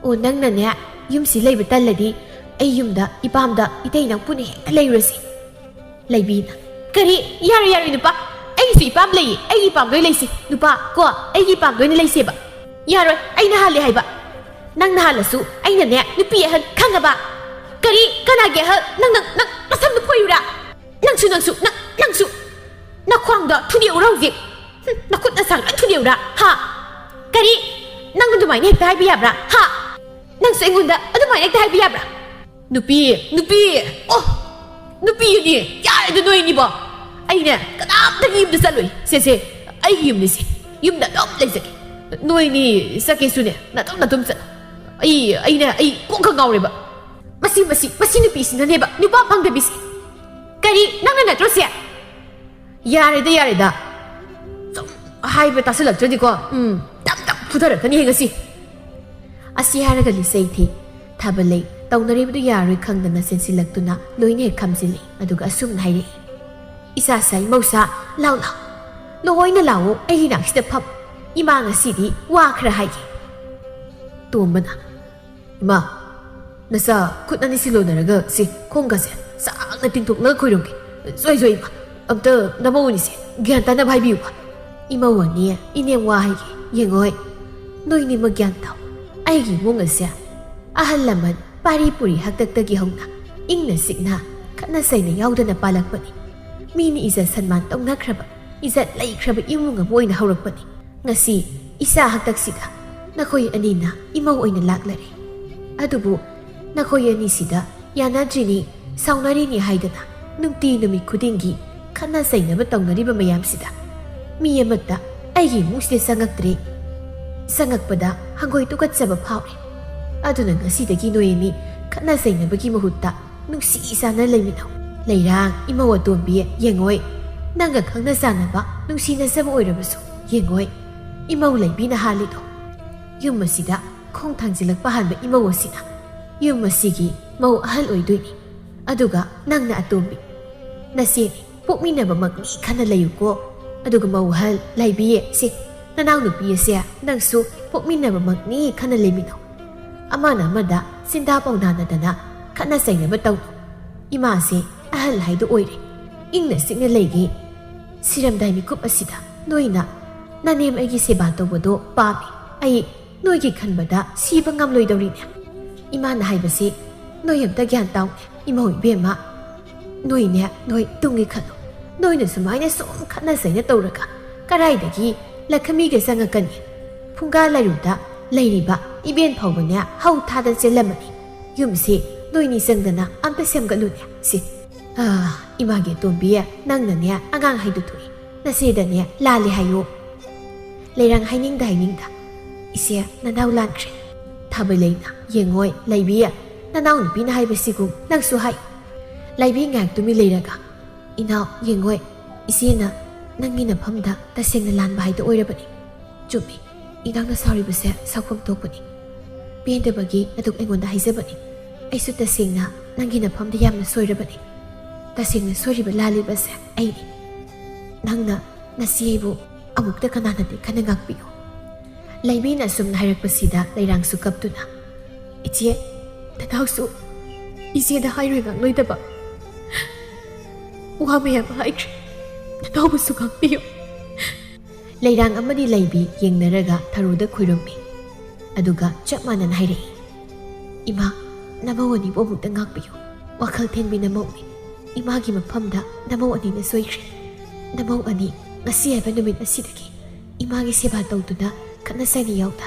"ꯑꯣ, ꯅꯪꯅꯅꯦ ꯌꯨꯝꯁꯤ ꯂꯩꯕ ꯇꯜꯂꯗꯤ ꯑꯩ ꯌꯨꯝꯗ ꯏꯄꯥꯝꯗ ꯏꯇꯩ ꯅꯪꯄꯨꯅ ꯍꯦꯛꯇ ꯂꯩꯔꯨꯔꯁꯤ꯫" ꯂꯩꯕꯤꯅ, "ꯀꯔꯤ? ꯌꯥꯔꯣꯏ, ꯌꯥꯔꯣꯏ ꯅꯨꯄꯥ, ꯑꯩꯒꯤꯁꯨ ꯏꯄꯥꯝ ꯂꯩꯌꯦ, ꯑꯩꯒꯤ ꯏꯄꯥꯝꯗ ꯑꯣꯏꯅ ꯂꯩꯁꯤ ꯅꯨꯄꯥ ꯀꯣ, ꯑꯩꯒꯤ ꯏꯄꯥꯝꯗ ꯑꯣꯏꯅ ꯂꯩꯁꯦꯕ꯫ ꯌꯥꯔꯣꯏ, ꯑꯩꯅ ꯍꯥꯜꯂꯦ ꯍꯥꯏꯕ꯫ ꯅꯪꯅ ꯍꯥꯜꯂꯁꯨ ꯑꯩꯅꯅꯦ ꯅꯨꯄꯤ ꯑꯍꯟ ꯈꯪꯉꯕ?" "ꯀꯔꯤ? ꯀꯅꯥꯒꯤ ꯑꯍꯜ? ꯅꯪ, ꯅꯪ, ꯅꯪ ꯅꯁꯝꯗꯨ ꯐꯣꯏꯔꯨꯔꯥ? ꯅꯪꯁꯨ, ꯅꯪꯁꯨ, ꯅꯪ, ꯅꯪꯁꯨ ꯅꯈ꯭ꯋꯥꯡꯗ ꯊꯨꯗꯦꯛꯎꯔꯥ ꯍꯧꯖꯤꯛ? ꯍꯨꯝ, ꯅꯈꯨꯠ ꯅꯁꯥ ꯂꯣꯏ ꯊꯨꯗꯦꯛꯎꯔꯥ? ꯍꯥ? ꯀꯔꯤ? ꯅꯪ ꯑꯗꯨꯃꯥꯏꯅ ꯍꯦꯛꯇ ꯍꯥꯏꯕ ꯌꯥꯕ꯭ꯔꯥ? ꯍꯥ? ꯅꯪꯁꯨ ꯑꯩꯉꯣꯟꯗ ꯑꯗꯨꯃꯥꯏꯅ ꯍꯦꯛꯇ ꯍꯥꯏꯕ ꯌꯥꯕ꯭ꯔꯥ?" "ꯅꯨꯄꯤ, ꯅꯨꯄꯤ, ꯑꯣ, ꯅꯨꯄꯤꯅꯤ, ꯌꯥꯔꯦꯗ ꯅꯣꯏꯅꯤꯕꯣ꯫ ꯑꯩꯅꯦ ꯀꯅꯥꯝꯇꯒꯤ ꯌꯨꯝꯗ ꯆꯠꯂꯣꯏ꯫ ꯁꯦ, ꯁꯦ, ꯑꯩꯒꯤ ꯌꯨꯝꯅꯤ ꯁꯦ꯫ ꯌꯨꯝꯗ ꯑꯗꯨꯝ ꯂꯩꯖꯒꯦ꯫ ꯅꯣꯏꯅꯤ ꯆꯠꯀꯦꯁꯨꯅꯦ, ꯅꯇꯣꯝ ꯅꯇꯣꯝ ꯆꯠꯂꯣ꯫ ꯑꯩ, ꯑꯩꯅꯦ, ꯑꯩ ꯀꯣꯛꯀ ꯉꯥꯎꯔꯦꯕ꯫ ꯃꯁꯤ, ꯃꯁꯤ, ꯃꯁꯤ ꯅꯨꯄꯤꯁꯤꯅꯅꯦꯕ ꯅꯨꯄꯥ ꯐꯪꯗꯕꯤꯁꯦ꯫ ꯀꯔꯤ, ꯅꯪꯅ ꯅꯠꯇ꯭ꯔꯣ ꯁꯦ?" "ꯌꯥꯔꯦꯗ, ꯌꯥꯔꯦꯗ꯫ ꯁꯨꯝ ꯍꯥꯏꯕ ꯇꯥꯁꯤꯜꯂꯛꯇ꯭ꯔꯗꯤꯀꯣ, ꯎꯝ, ꯇꯞ ꯇꯞ ꯐꯨꯊꯔꯛꯀꯅꯤ ꯉꯁꯤ꯫" ꯑꯁꯤ ꯍꯥꯏꯔꯒ ꯂꯤꯆꯩ ꯊꯤ꯫ ꯊꯥꯕꯜꯂꯩ ꯇꯧꯅꯔꯤꯕꯗꯨ ꯌꯥꯔꯣꯏ ꯈꯪꯗꯅ ꯆꯦꯟꯁꯤꯜꯂꯛꯇꯨꯅ ꯂꯣꯏꯅ ꯍꯦꯛ ꯈꯥꯝꯖꯤꯜꯂꯤ꯫ ꯑꯗꯨꯒ ꯑꯁꯨꯝꯅ ꯍꯥꯏꯔꯛꯏ, "ꯏꯆꯥꯁꯥ, ꯏꯃꯧꯁꯥ, ꯂꯥꯎ ꯂꯥꯎ꯫ ꯂꯣꯏꯅ ꯂꯥꯛꯑꯣ, ꯑꯩꯒꯤ ꯅꯥꯛꯁꯤꯗ ꯐꯝ꯫ ꯏꯃꯥ ꯉꯁꯤꯗꯤ ꯋꯥ ꯈꯔ ꯍꯥꯏꯒꯦ꯫" ꯇꯣꯝꯕꯅ, "ꯏꯃꯥ, ꯅꯆꯥ ꯈꯨꯠ ꯑꯅꯤꯁꯤ ꯂꯣꯟꯅꯔꯒ ꯁꯤ ꯈꯣꯡꯒꯁꯦ ꯁꯥꯡꯅ ꯇꯤꯡꯊꯣꯛꯂꯒ ꯈꯣꯏꯔꯝꯒꯦ꯫ ꯖꯣꯏ ꯖꯣꯏ ꯏꯃꯥ, ꯑꯝꯇ ꯅꯃꯧ ꯑꯅꯤꯁꯦ ꯒ꯭ꯌꯥꯟ ꯇꯥꯅꯕ ꯍꯥꯏꯕꯤꯌꯨꯕ꯫" "ꯏꯃꯧ ꯑꯅꯤ, ꯏꯅꯦꯝ ꯋꯥ ꯍꯥꯏꯒꯦ, ꯌꯦꯡꯉꯣꯏ꯫ ꯅꯣꯏꯅꯤꯃꯛ ꯒ꯭ꯌꯥꯟ ꯇꯥꯎ꯫ ꯑꯩꯒꯤ ꯏꯃꯨꯡ ꯑꯁꯦ ꯑꯍꯜ ꯂꯃꯟ ꯄꯥꯔꯤ ꯄꯨꯔꯤ ꯍꯥꯛꯇꯛꯇꯒꯤ ꯍꯧꯅ ꯏꯪꯅ ꯆꯤꯛꯅ ꯈꯠꯅ ꯆꯩꯅ ꯌꯥꯎꯗꯅ ꯄꯥꯜꯂꯛꯄꯅꯤ꯫ ꯃꯤꯅ ꯏꯖꯠ ꯁꯟꯃꯥꯟ ꯇꯧꯅꯈ꯭ꯔꯕ, ꯏꯖꯠ ꯂꯩꯈ꯭ꯔꯕ ꯏꯃꯨꯡ ꯑꯃ ꯑꯣꯏꯅ ꯍꯧꯔꯛꯄꯅꯤ꯫ ꯉꯁꯤ ꯏꯆꯥ ꯍꯥꯛꯇꯛꯁꯤꯗ ꯅꯈꯣꯏ ꯑꯅꯤꯅ ꯏꯃꯧ ꯑꯣꯏꯅ ꯂꯥꯛꯂꯔꯦ꯫ ꯑꯗꯨꯕꯨ ꯅꯈꯣꯏ ꯑꯅꯤꯁꯤꯗ ꯌꯥꯅꯗ꯭ꯔꯤꯅꯤ, ꯁꯥꯎꯅꯔꯤꯅꯤ ꯍꯥꯏꯗꯅ ꯅꯨꯡꯇꯤ ꯅꯨꯃꯤꯠ ꯈꯨꯗꯤꯡꯒꯤ ꯈꯠꯅ ꯆꯩꯅꯕ ꯇꯧꯅꯔꯤꯕ ꯃꯌꯥꯝꯁꯤꯗ ꯃꯤ ꯑꯃꯠꯇ ꯑꯩꯒꯤ ꯏꯃꯨꯡꯁꯤꯗ ꯆꯪꯉꯛꯇ꯭ꯔꯦ꯫ ꯆꯪꯉꯛꯄꯗ ꯍꯪꯒꯣꯏ ꯇꯨꯀꯠꯆꯕ ꯐꯥꯎꯔꯦ꯫ ꯑꯗꯨꯅ ꯉꯁꯤꯗꯒꯤ ꯅꯣꯏ ꯑꯅꯤ ꯈꯠꯅ ꯆꯩꯅꯕꯒꯤ ꯃꯍꯨꯠꯇ ꯅꯨꯡꯁꯤ ꯆꯥꯟꯅ ꯂꯩꯃꯤꯟꯅꯧ꯫ ꯂꯩꯔꯥꯡ, ꯏꯃꯧ ꯑꯇꯣꯝꯕꯤ, ꯌꯦꯡꯉꯣꯏ꯫ ꯅꯪꯒ ꯈꯪꯅ ꯆꯥꯟꯅꯕ, ꯅꯨꯡꯁꯤꯅꯖꯕ ꯑꯣꯏꯔꯕꯁꯨ, ꯌꯦꯡꯉꯣꯏ꯫ ꯏꯃꯧ ꯂꯩꯕꯤꯅ ꯍꯥꯜꯂꯤꯗꯣ꯫ ꯌꯨꯝ ꯑꯁꯤꯗ ꯈꯣꯡ ꯊꯥꯡꯖꯤꯜꯂꯛꯄ ꯍꯥꯟꯕ ꯏꯃꯧ ꯑꯁꯤꯅ ꯌꯨꯝ ꯑꯁꯤꯒꯤ ꯃꯧ ꯑꯍꯜ ꯑꯣꯏꯗꯣꯏꯅꯤ꯫ ꯑꯗꯨꯒ ꯅꯪꯅ ꯑꯇꯣꯝꯕꯤ꯫ ꯅꯆꯦꯅꯤ, ꯄꯣꯛꯃꯤꯟꯅꯕꯃꯛꯅꯤ ꯈꯟꯅ ꯂꯩꯌꯨꯀꯣ꯫ ꯑꯗꯨꯒ ꯃꯧ ꯑꯍꯜ ꯂꯩꯕꯤ ꯑꯁꯦ, ꯅꯅꯥꯎꯅꯨꯄꯤ ꯑꯁꯦ ꯅꯪꯁꯨ ꯄꯣꯛꯃꯤꯟꯅꯕꯃꯛꯅꯤ ꯈꯟꯅ ꯂꯩꯃꯤꯟꯅꯧ꯫ ꯑꯃꯅ ꯑꯃꯗ ꯆꯤꯟꯗꯥ ꯄꯥꯎꯗꯥꯅꯗꯅ ꯈꯠꯅ ꯆꯩꯅꯕ ꯇꯧꯅꯨ꯫ ꯏꯃꯥꯁꯦ ꯑꯍꯜ ꯍꯥꯏꯗꯣ ꯑꯣꯏꯔꯦ꯫ ꯏꯪꯅ ꯆꯤꯛꯅ ꯂꯩꯒꯦ꯫ ꯁꯤꯔꯝꯗꯥꯏ ꯃꯤꯀꯨꯞ ꯑꯁꯤꯗ ꯅꯣꯏꯅ ꯅꯅꯦꯝ ꯑꯩꯒꯤ ꯁꯦꯕꯥ ꯇꯧꯕꯗꯣ ꯄꯥꯝꯃꯤ꯫ ꯑꯩ ꯅꯣꯏꯒꯤ ꯈꯟꯕꯗ ꯁꯤꯕ ꯉꯝꯂꯣꯏꯗꯧꯔꯤꯅꯦ꯫ ꯏꯃꯥꯅ ꯍꯥꯏꯕꯁꯤ ꯅꯣꯏ ꯑꯝꯇ ꯒ꯭ꯌꯥꯟ ꯇꯥꯎꯅꯦ꯫ ꯏꯃꯧ ꯏꯕꯦꯝꯃ, ꯅꯣꯏꯅꯦ, ꯅꯣꯏ ꯇꯨꯡꯒꯤ ꯈꯜꯂꯨ꯫ ꯅꯣꯏꯅ ꯁꯨꯃꯥꯏꯅ ꯁꯨꯝ ꯈꯠꯅ ꯆꯩꯅ ꯇꯧꯔꯒ ꯀꯗꯥꯏꯗꯒꯤ ꯂꯈꯃꯤꯒ ꯆꯪꯉꯛꯀꯅꯤ? ꯐꯨꯡꯒꯥ ꯂꯥꯏꯔꯨꯗ ꯂꯩꯔꯤꯕ ꯏꯕꯦꯟ ꯐꯥꯎꯕꯅꯦ ꯍꯧ ꯊꯥꯗ ꯆꯦꯜꯂꯝꯃꯅꯤ꯫ ꯌꯨꯝꯁꯤ ꯅꯣꯏꯅꯤ ꯆꯪꯗꯅ ꯑꯝꯇ ꯁꯦꯝꯒꯠꯂꯨꯅꯦ꯫ ꯁꯤ, ꯑꯥ, ꯏꯃꯥꯒꯤ ꯑꯇꯣꯝꯕꯤ, ꯅꯪꯅꯅꯦ ꯑꯉꯥꯡ ꯍꯥꯏꯗꯣ ꯊꯣꯛꯏ꯫ ꯅꯆꯦꯗꯅꯦ ꯂꯥꯜꯂꯦ ꯍꯥꯏꯌꯣ꯫ ꯂꯩꯔꯥꯡ ꯍꯥꯏꯅꯤꯡꯗ ꯍꯥꯏꯅꯤꯡꯗ, "ꯏꯆꯦ, ꯅꯅꯥꯎ ꯂꯥꯟꯈ꯭ꯔꯦ꯫" ꯊꯥꯕꯩ ꯂꯩꯅ, ꯌꯦꯡꯉꯣꯏ, ꯂꯩꯕꯤ, ꯅꯅꯥꯎ ꯅꯨꯄꯤꯅ ꯍꯥꯏꯕꯁꯤꯒꯨꯝ ꯅꯪꯁꯨ ꯍꯥꯏ꯫ ꯂꯩꯕꯤ ꯉꯥꯏꯍꯥꯛ ꯇꯨꯃꯤꯟ ꯂꯩꯔꯒ, "ꯏꯅꯥꯎ, ꯌꯦꯡꯉꯣꯏ, ꯏꯆꯦꯅ ꯅꯪꯒꯤ ꯅꯐꯝꯗ ꯇꯁꯦꯡꯅ ꯂꯥꯟꯕ ꯍꯥꯏꯗꯣ ꯑꯣꯏꯔꯕꯅꯤ꯫ ꯆꯨꯝꯃꯤ, ꯏꯅꯥꯎꯅ ꯁꯥꯎꯔꯤꯕꯁꯦ ꯁꯥꯎꯐꯝ ꯊꯣꯛꯄꯅꯤ꯫ ꯄꯦꯟꯗꯕꯒꯤ ꯑꯗꯨꯛ ꯑꯩꯉꯣꯟꯗ ꯍꯥꯏꯖꯕꯅꯤ꯫ ꯑꯩꯁꯨ ꯇꯁꯦꯡꯅ ꯅꯪꯒꯤ ꯅꯐꯝꯗ ꯌꯥꯝꯅ ꯁꯣꯏꯔꯕꯅꯤ꯫ ꯇꯁꯦꯡꯅ ꯁꯣꯏꯔꯤꯕ ꯂꯥꯜꯂꯤꯕꯁꯦ ꯑꯩꯅꯤ꯫ ꯅꯪꯅ ꯅꯆꯦ ꯑꯩꯕꯨ ꯑꯃꯨꯛꯇ ꯀꯅꯥꯅꯗꯤ ꯈꯟꯅ ꯉꯥꯛꯄꯤꯌꯨ꯫" ꯂꯩꯕꯤꯅ ꯑꯁꯨꯝꯅ ꯍꯥꯏꯔꯛꯄꯁꯤꯗ ꯂꯩꯔꯥꯡꯁꯨ ꯀꯞꯇꯨꯅ, "ꯏꯆꯦ, ꯅꯅꯥꯎꯁꯨ ꯏꯆꯦꯗ ꯍꯥꯏꯔꯣꯏ ꯉꯥꯡꯂꯣꯏꯗꯕ ꯋꯥ ꯃꯌꯥꯝ ꯍꯥꯏꯈ꯭ꯔꯦ꯫ ꯅꯅꯥꯎꯕꯨꯁꯨ ꯉꯥꯛꯄꯤꯌꯨ꯫" ꯂꯩꯔꯥꯡ ꯑꯃꯗꯤ ꯂꯩꯕꯤ ꯌꯦꯡꯅꯔꯒ ꯊꯔꯣꯗ ꯈꯨꯔꯨꯝꯃꯤ꯫ ꯑꯗꯨꯒ ꯆꯞ ꯃꯥꯟꯅꯅ ꯍꯥꯏꯔꯛꯏ, "ꯏꯃꯥ, ꯅꯃꯧ ꯑꯅꯤꯕꯨ ꯑꯃꯨꯛꯇ ꯉꯥꯛꯄꯤꯌꯨ꯫ ꯋꯥꯈꯜ ꯊꯦꯟꯕꯤ ꯅꯃꯧꯅꯤ꯫ ꯏꯃꯥꯒꯤ ꯃꯐꯝꯗ ꯅꯃꯧ ꯑꯅꯤꯅ ꯁꯣꯏꯈ꯭ꯔꯦ꯫ ꯅꯃꯧ ꯑꯅꯤ ꯉꯁꯤ ꯍꯥꯏꯕ ꯅꯨꯃꯤꯠ ꯑꯁꯤꯗꯒꯤ ꯏꯃꯥꯒꯤ ꯁꯦꯕꯥ ꯇꯧꯗꯨꯅ ꯈꯠꯅ ꯆꯩꯅ ꯌꯥꯎꯗ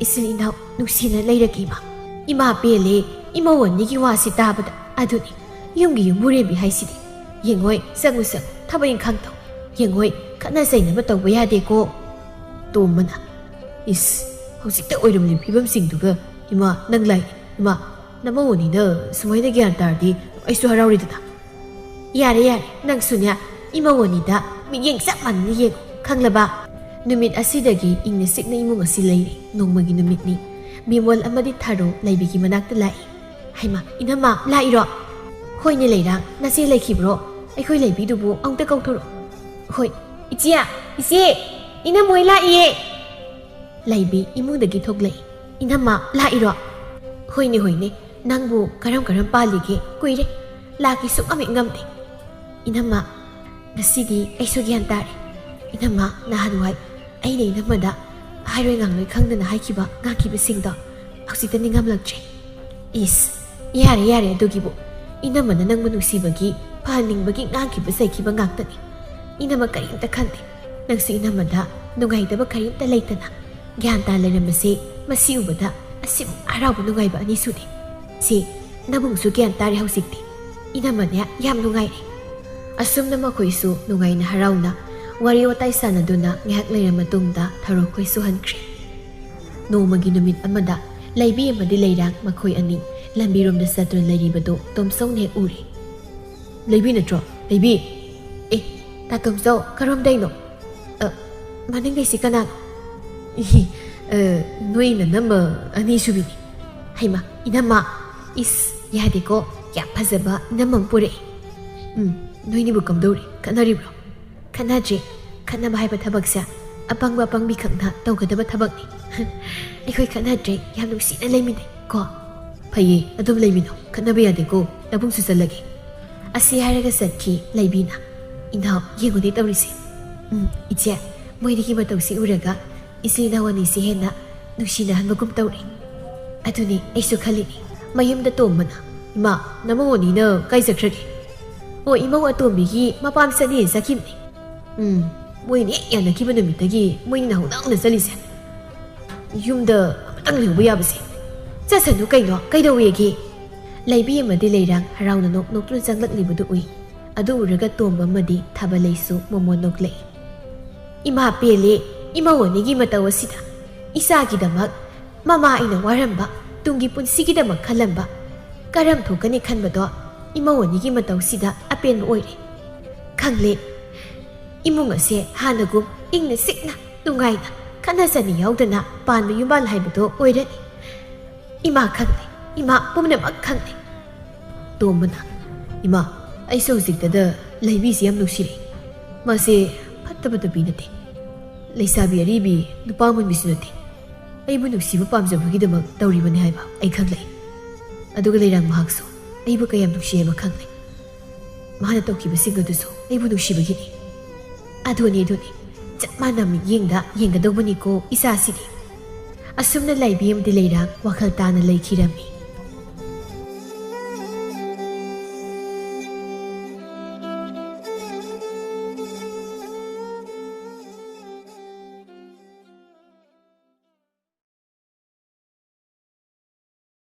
ꯏꯆꯤꯜ ꯏꯅꯥꯎ ꯅꯨꯡꯁꯤꯅ ꯂꯩꯔꯒꯦ ꯏꯃꯥ꯫" ꯏꯃꯥ ꯄꯦꯜꯂꯦ ꯏꯃꯧ ꯑꯅꯤꯒꯤ ꯋꯥꯁꯤ ꯇꯥꯕꯗ꯫ ꯑꯗꯨꯅꯤ ꯌꯨꯝꯒꯤ ꯌꯨꯝꯕꯨꯔꯦꯝꯕꯤ ꯍꯥꯏꯁꯤꯗꯤ꯫ ꯌꯦꯡꯉꯣꯏ, ꯆꯪꯉꯨ ꯆꯪꯉꯨ, ꯊꯕꯛ ꯏꯪꯈꯥꯡ ꯇꯧ꯫ ꯌꯦꯡꯉꯣꯏ, ꯈꯠꯅ ꯆꯩꯅꯕ ꯇꯧꯕ ꯌꯥꯗꯦꯀꯣ꯫ ꯇꯣꯝꯕꯅ, "ꯏꯁ, ꯍꯧꯖꯤꯛꯇ ꯑꯣꯏꯔꯝꯂꯤꯕ ꯐꯤꯕꯝꯁꯤꯡꯗꯨꯒ ꯏꯃꯥ ꯅꯪ ꯂꯥꯏ, ꯏꯃꯥ, ꯅꯃꯧ ꯑꯅꯤꯅ ꯁꯨꯃꯥꯏꯅ ꯒ꯭ꯌꯥꯟ ꯇꯥꯔꯗꯤ ꯑꯩꯁꯨ ꯍꯔꯥꯎꯔꯦꯗꯅ꯫" ꯌꯥꯔꯦ, ꯌꯥꯔꯦ, ꯅꯪꯁꯨꯅꯦ, ꯏꯃꯧ ꯑꯅꯤꯗ ꯃꯤꯠꯌꯦꯡ ꯆꯞ ꯃꯥꯟꯅꯅ ꯌꯦꯡꯉꯨ, ꯈꯪꯂꯕ? ꯅꯨꯃꯤꯠ ꯑꯁꯤꯗꯒꯤ ꯏꯪꯅ ꯆꯤꯛꯅ ꯏꯃꯨꯡ ꯑꯁꯤ ꯂꯩꯔꯦ꯫ ꯅꯣꯡꯃꯒꯤ ꯅꯨꯃꯤꯠꯅꯤ꯫ ꯕꯤꯃꯣꯜ ꯑꯃꯗꯤ ꯊꯥꯔꯣ ꯂꯩꯕꯤꯒꯤ ꯃꯅꯥꯛꯇ ꯂꯥꯛꯏ꯫ "ꯍꯩꯃꯥ, ꯏꯅꯝꯃ, ꯂꯥꯛꯏꯔꯣ?" "ꯍꯣꯏꯅꯦ ꯂꯩꯔꯥꯡ, ꯅꯆꯦ ꯂꯩꯈꯤꯕ꯭ꯔꯣ? ꯑꯩꯈꯣꯏ ꯂꯩꯕꯤꯗꯨꯕꯨ ꯑꯃꯨꯛꯇ ꯀꯧꯊꯣꯔꯛꯑꯣ꯫" "ꯍꯣꯏ, ꯏꯆꯦ, ꯏꯆꯦ, ꯏꯅꯝꯃ ꯍꯣꯏ ꯂꯥꯛꯏꯌꯦ!" ꯂꯩꯕꯤ ꯏꯃꯨꯡꯗꯒꯤ ꯊꯣꯛꯂꯛꯏ꯫ "ꯏꯅꯝꯃ, ꯂꯥꯛꯏꯔꯣ?" "ꯍꯣꯏꯅꯦ, ꯍꯣꯏꯅꯦ, ꯅꯪꯕꯨ ꯀꯔꯝ ꯀꯔꯝ ꯄꯥꯜꯂꯤꯒꯦ? ꯀꯨꯏꯔꯦ, ꯂꯥꯛꯀꯦ ꯁꯨꯡꯉꯝ ꯍꯦꯛ ꯉꯝꯗꯦ꯫" "ꯏꯅꯝꯃ, ꯉꯁꯤꯗꯤ ꯑꯩꯁꯨ ꯒ꯭ꯌꯥꯟ ꯇꯥꯔꯦ꯫ ꯏꯅꯝꯃ, ꯅꯍꯥꯟꯋꯥꯏ ꯑꯩꯅ ꯏꯅꯝꯃꯗ ꯍꯥꯏꯔꯣꯏ ꯉꯥꯡꯂꯣꯏ ꯈꯪꯗꯅ ꯍꯥꯏꯈꯤꯕ ꯉꯥꯡꯈꯤꯕꯁꯤꯡꯗꯣ ꯍꯧꯖꯤꯛꯇ ꯅꯤꯡꯉꯝꯂꯛꯇ꯭ꯔꯦ꯫" "ꯏꯁ, ꯌꯥꯔꯦ, ꯌꯥꯔꯦ ꯑꯗꯨꯒꯤꯕꯨ꯫ ꯏꯅꯝꯃꯅ ꯅꯪꯕꯨ ꯅꯨꯡꯁꯤꯕꯒꯤ, ꯐꯍꯟꯅꯤꯡꯕꯒꯤ ꯉꯥꯡꯈꯤꯕ ꯆꯩꯈꯤꯕ ꯉꯥꯛꯇꯅꯤ꯫ ꯏꯅꯝꯃ ꯀꯔꯤꯝꯇ ꯈꯟꯗꯦ꯫ ꯅꯪꯁꯨ ꯏꯅꯝꯃꯗ ꯅꯨꯡꯉꯥꯏꯇꯕ ꯀꯔꯤꯝꯇ ꯂꯩꯇꯅ ꯒ꯭ꯌꯥꯟ ꯇꯥ ꯂꯩꯔꯝꯕꯁꯦ ꯃꯁꯤ ꯎꯕꯗ ꯑꯁꯤꯃꯨꯛ ꯍꯔꯥꯎꯕ ꯅꯨꯡꯉꯥꯏꯕ ꯑꯅꯤꯁꯨꯗꯦ꯫ ꯁꯤ ꯅꯕꯨꯡꯁꯨ ꯒ꯭ꯌꯥꯟ ꯇꯥꯔꯦ ꯍꯧꯖꯤꯛꯇꯤ꯫ ꯏꯅꯝꯃꯅꯦ ꯌꯥꯝ ꯅꯨꯡꯉꯥꯏꯔꯦ꯫" ꯑꯁꯨꯝꯅ ꯃꯈꯣꯏꯁꯨ ꯅꯨꯡꯉꯥꯏꯅ ꯍꯔꯥꯎꯅ ꯋꯥꯔꯤ ꯋꯥꯇꯥꯏ ꯁꯥꯟꯅꯗꯨꯅ ꯉꯥꯏꯍꯥꯛ ꯂꯩꯔ ꯃꯇꯨꯡꯗ ꯊꯔꯣꯈꯣꯏꯁꯨ ꯍꯟꯈ꯭ꯔꯦ꯫ ꯅꯣꯡꯃꯒꯤ ꯅꯨꯃꯤꯠ ꯑꯃꯗ ꯂꯩꯕꯤ ꯑꯃꯗꯤ ꯂꯩꯔꯥꯡ ꯃꯈꯣꯏ ꯑꯅꯤ ꯂꯝꯕꯤꯔꯣꯝꯗ ꯆꯠꯇꯨꯅ ꯂꯩꯔꯤꯕꯗꯨ ꯇꯣꯝꯆꯧꯅ ꯍꯦꯛ ꯎꯔꯦ꯫ "ꯂꯩꯕꯤ ꯅꯠꯇ꯭ꯔꯣ? ꯂꯩꯕꯤ!" "ꯑꯦ, ꯇꯥ ꯇꯣꯝꯆꯧ, ꯀꯔꯣꯝꯗꯩꯅꯣ?" "ꯑ, ꯃꯅꯤꯡꯗꯩꯁꯤ ꯀꯅꯥꯅꯣ?" "ꯏꯍꯤ, ꯑ, ꯅꯣꯏ ꯅꯅꯝꯃ ꯑꯅꯤꯁꯨꯕꯤꯅꯤ꯫" "ꯍꯩꯃꯥ, ꯏꯅꯝꯃ! ꯏꯁ, ꯌꯥꯗꯦꯀꯣ, ꯌꯥꯝ ꯐꯖꯕ ꯏꯅꯝꯃ ꯑꯃ ꯄꯨꯔꯛꯑꯦ꯫" "ꯎꯝ, ꯅꯣꯏꯅꯤꯕꯨ ꯀꯝꯗꯧꯔꯦ? ꯈꯠꯅꯔꯤꯕ꯭ꯔꯣ?" "ꯈꯠꯅꯗ꯭ꯔꯦ꯫ ꯈꯠꯅꯕ ꯍꯥꯏꯕ ꯊꯕꯛꯁꯦ ꯑꯄꯪꯕ ꯑꯄꯪꯕꯤ ꯈꯛꯅ ꯇꯧꯒꯗꯕ ꯊꯕꯛꯅꯤ꯫" "ꯑꯩꯈꯣꯏ ꯈꯠꯅꯗ꯭ꯔꯦ, ꯌꯥꯝ ꯅꯨꯡꯁꯤꯅ ꯂꯩꯃꯤꯟꯅꯩ ꯀꯣ꯫" "ꯐꯩꯌꯦ, ꯑꯗꯨꯝ ꯂꯩꯃꯤꯟꯅꯧ, ꯈꯠꯅꯕ ꯌꯥꯗꯦꯀꯣ, ꯅꯕꯨꯡꯁꯨ ꯆꯠꯂꯒꯦ꯫" ꯑꯁꯤ ꯍꯥꯏꯔꯒ ꯆꯠꯈꯤ ꯂꯩꯕꯤꯅ꯫ "ꯏꯅꯥꯎ, ꯌꯦꯡꯉꯨꯅꯦ ꯇꯧꯔꯤꯁꯦ꯫" "ꯎꯝ, ꯏꯆꯦ, ꯃꯣꯏꯗꯒꯤ ꯃꯇꯧꯁꯤ ꯎꯔꯒ ꯏꯆꯤꯜ ꯏꯅꯥꯎ ꯑꯅꯤꯁꯤ ꯍꯦꯟꯅ ꯅꯨꯡꯁꯤꯅꯍꯟꯕꯒꯨꯝ ꯇꯧꯔꯦ꯫" "ꯑꯗꯨꯅꯤ ꯑꯩꯁꯨ ꯈꯜꯂꯤꯅꯤ꯫" ꯃꯌꯨꯝꯗ ꯇꯣꯝꯕꯅ, "ꯏꯃꯥ, ꯅꯃꯧ ꯑꯅꯤꯅ ꯀꯥꯏ ꯆꯠꯈ꯭ꯔꯒꯦ?" "ꯑꯣ, ꯏꯃꯧ ꯑꯇꯣꯝꯕꯤꯒꯤ ꯃꯄꯥꯝ ꯆꯠꯅꯤꯅ ꯆꯠꯈꯤꯕꯅꯤ꯫" "ꯎꯝ, ꯃꯣꯏꯅ ꯍꯦꯛ ꯌꯥꯅꯈꯤꯕ ꯅꯨꯃꯤꯠꯇꯒꯤ ꯃꯣꯏꯅꯤꯅ ꯍꯧꯅ ꯍꯧꯅ ꯆꯠꯂꯤꯁꯦ꯫ ꯌꯨꯝꯗ ꯑꯃꯇꯪ ꯂꯩꯍꯧꯕ ꯌꯥꯕꯁꯦ꯫" "ꯆꯠꯁꯅꯨ ꯀꯩꯅꯣ, ꯀꯩꯗꯧꯋꯦꯒꯦ?" ꯂꯩꯕꯤ ꯑꯃꯗꯤ ꯂꯩꯔꯥꯡ ꯍꯔꯥꯎꯅ ꯅꯣꯛ ꯅꯣꯛꯇꯨꯅ ꯆꯪꯂꯛꯂꯤꯕꯗꯨ ꯎꯏ꯫ ꯑꯗꯨ ꯎꯔꯒ ꯇꯣꯝꯕ ꯑꯃꯗꯤ ꯊꯥꯕꯂꯩꯁꯨ ꯃꯣꯃꯣꯟ ꯅꯣꯛꯂꯛꯏ꯫ "ꯏꯃꯥ ꯄꯦꯜꯂꯦ, ꯏꯃꯧ ꯑꯅꯤꯒꯤ ꯃꯇꯧ ꯑꯁꯤꯗ꯫ ꯏꯆꯥꯒꯤꯗꯃꯛ ꯃꯃꯥ ꯑꯩꯅ ꯋꯥꯔꯝꯕ, ꯇꯨꯡꯒꯤ ꯄꯨꯟꯁꯤꯒꯤꯗꯃꯛ ꯈꯜꯂꯝꯕ, ꯀꯔꯝ ꯊꯣꯛꯀꯅꯤ ꯈꯟꯕꯗꯣ ꯏꯃꯧ ꯑꯅꯤꯒꯤ ꯃꯇꯧꯁꯤꯗ ꯄꯦꯟꯕ ꯑꯣꯏꯔꯦ꯫ ꯈꯪꯂꯦ, ꯏꯃꯨꯡ ꯑꯁꯦ ꯍꯥꯟꯅꯒꯨꯝ ꯏꯪꯅ ꯆꯤꯛꯅ ꯅꯨꯡꯉꯥꯏꯅ ꯈꯠꯅ ꯆꯩꯅ ꯌꯥꯎꯗꯅ ꯄꯥꯟꯕ ꯌꯨꯝꯕꯥꯜ ꯍꯥꯏꯕꯗꯣ ꯑꯣꯏꯔꯅꯤ꯫ ꯏꯃꯥ ꯈꯪꯂꯦ, ꯏꯃꯥ ꯄꯨꯝꯅꯃꯛ ꯈꯪꯂꯦ꯫ ꯇꯣꯝꯕꯅ, "ꯏꯃꯥ, ꯑꯩꯁꯨ ꯍꯧꯖꯤꯛꯇꯗ ꯂꯩꯕꯤꯁꯤ ꯌꯥꯝ ꯅꯨꯡꯁꯤꯔꯦ꯫ ꯃꯥꯁꯦ ꯐꯠꯇꯕ ꯅꯨꯄꯤ ꯅꯠꯇꯦ꯫ ꯂꯩꯁꯥꯕꯤ ꯑꯔꯤꯕꯤ ꯅꯨꯄꯥ ꯃꯨꯟꯕꯤꯁꯨ ꯅꯠꯇꯦ꯫ ꯑꯩꯕꯨ ꯅꯨꯡꯁꯤꯕ ꯄꯥꯝꯖꯕꯒꯤꯗꯃꯛ ꯇꯧꯔꯤꯕꯅꯤ ꯍꯥꯏꯕ ꯑꯩ ꯈꯪꯂꯦ꯫ ꯑꯗꯨꯒ ꯂꯩꯔꯥꯡ ꯃꯍꯥꯛꯁꯨ ꯑꯩꯕꯨ ꯀꯌꯥꯝ ꯅꯨꯡꯁꯤ ꯍꯥꯏꯕ ꯈꯪꯂꯦ꯫ ꯃꯥꯅ ꯇꯧꯈꯤꯕꯁꯤꯡ ꯑꯗꯨꯁꯨ ꯑꯩꯕꯨ ꯅꯨꯡꯁꯤꯕꯒꯤꯅꯤ꯫ ꯑꯗꯨꯅꯤ, ꯑꯗꯨꯅꯤ, ꯆꯞ ꯃꯥꯟꯅ ꯃꯤꯠꯌꯦꯡꯗ ꯌꯦꯡꯒꯗꯧꯕꯅꯤꯀꯣ ꯏꯆꯥꯁꯤꯗꯤ꯫" ꯑꯁꯨꯝꯅ ꯂꯥꯏꯕꯤ ꯑꯃꯗꯤ ꯂꯩꯔꯥꯡ ꯋꯥꯈꯜ ꯇꯥꯅ ꯂꯩꯈꯤꯔꯝꯃꯤ꯫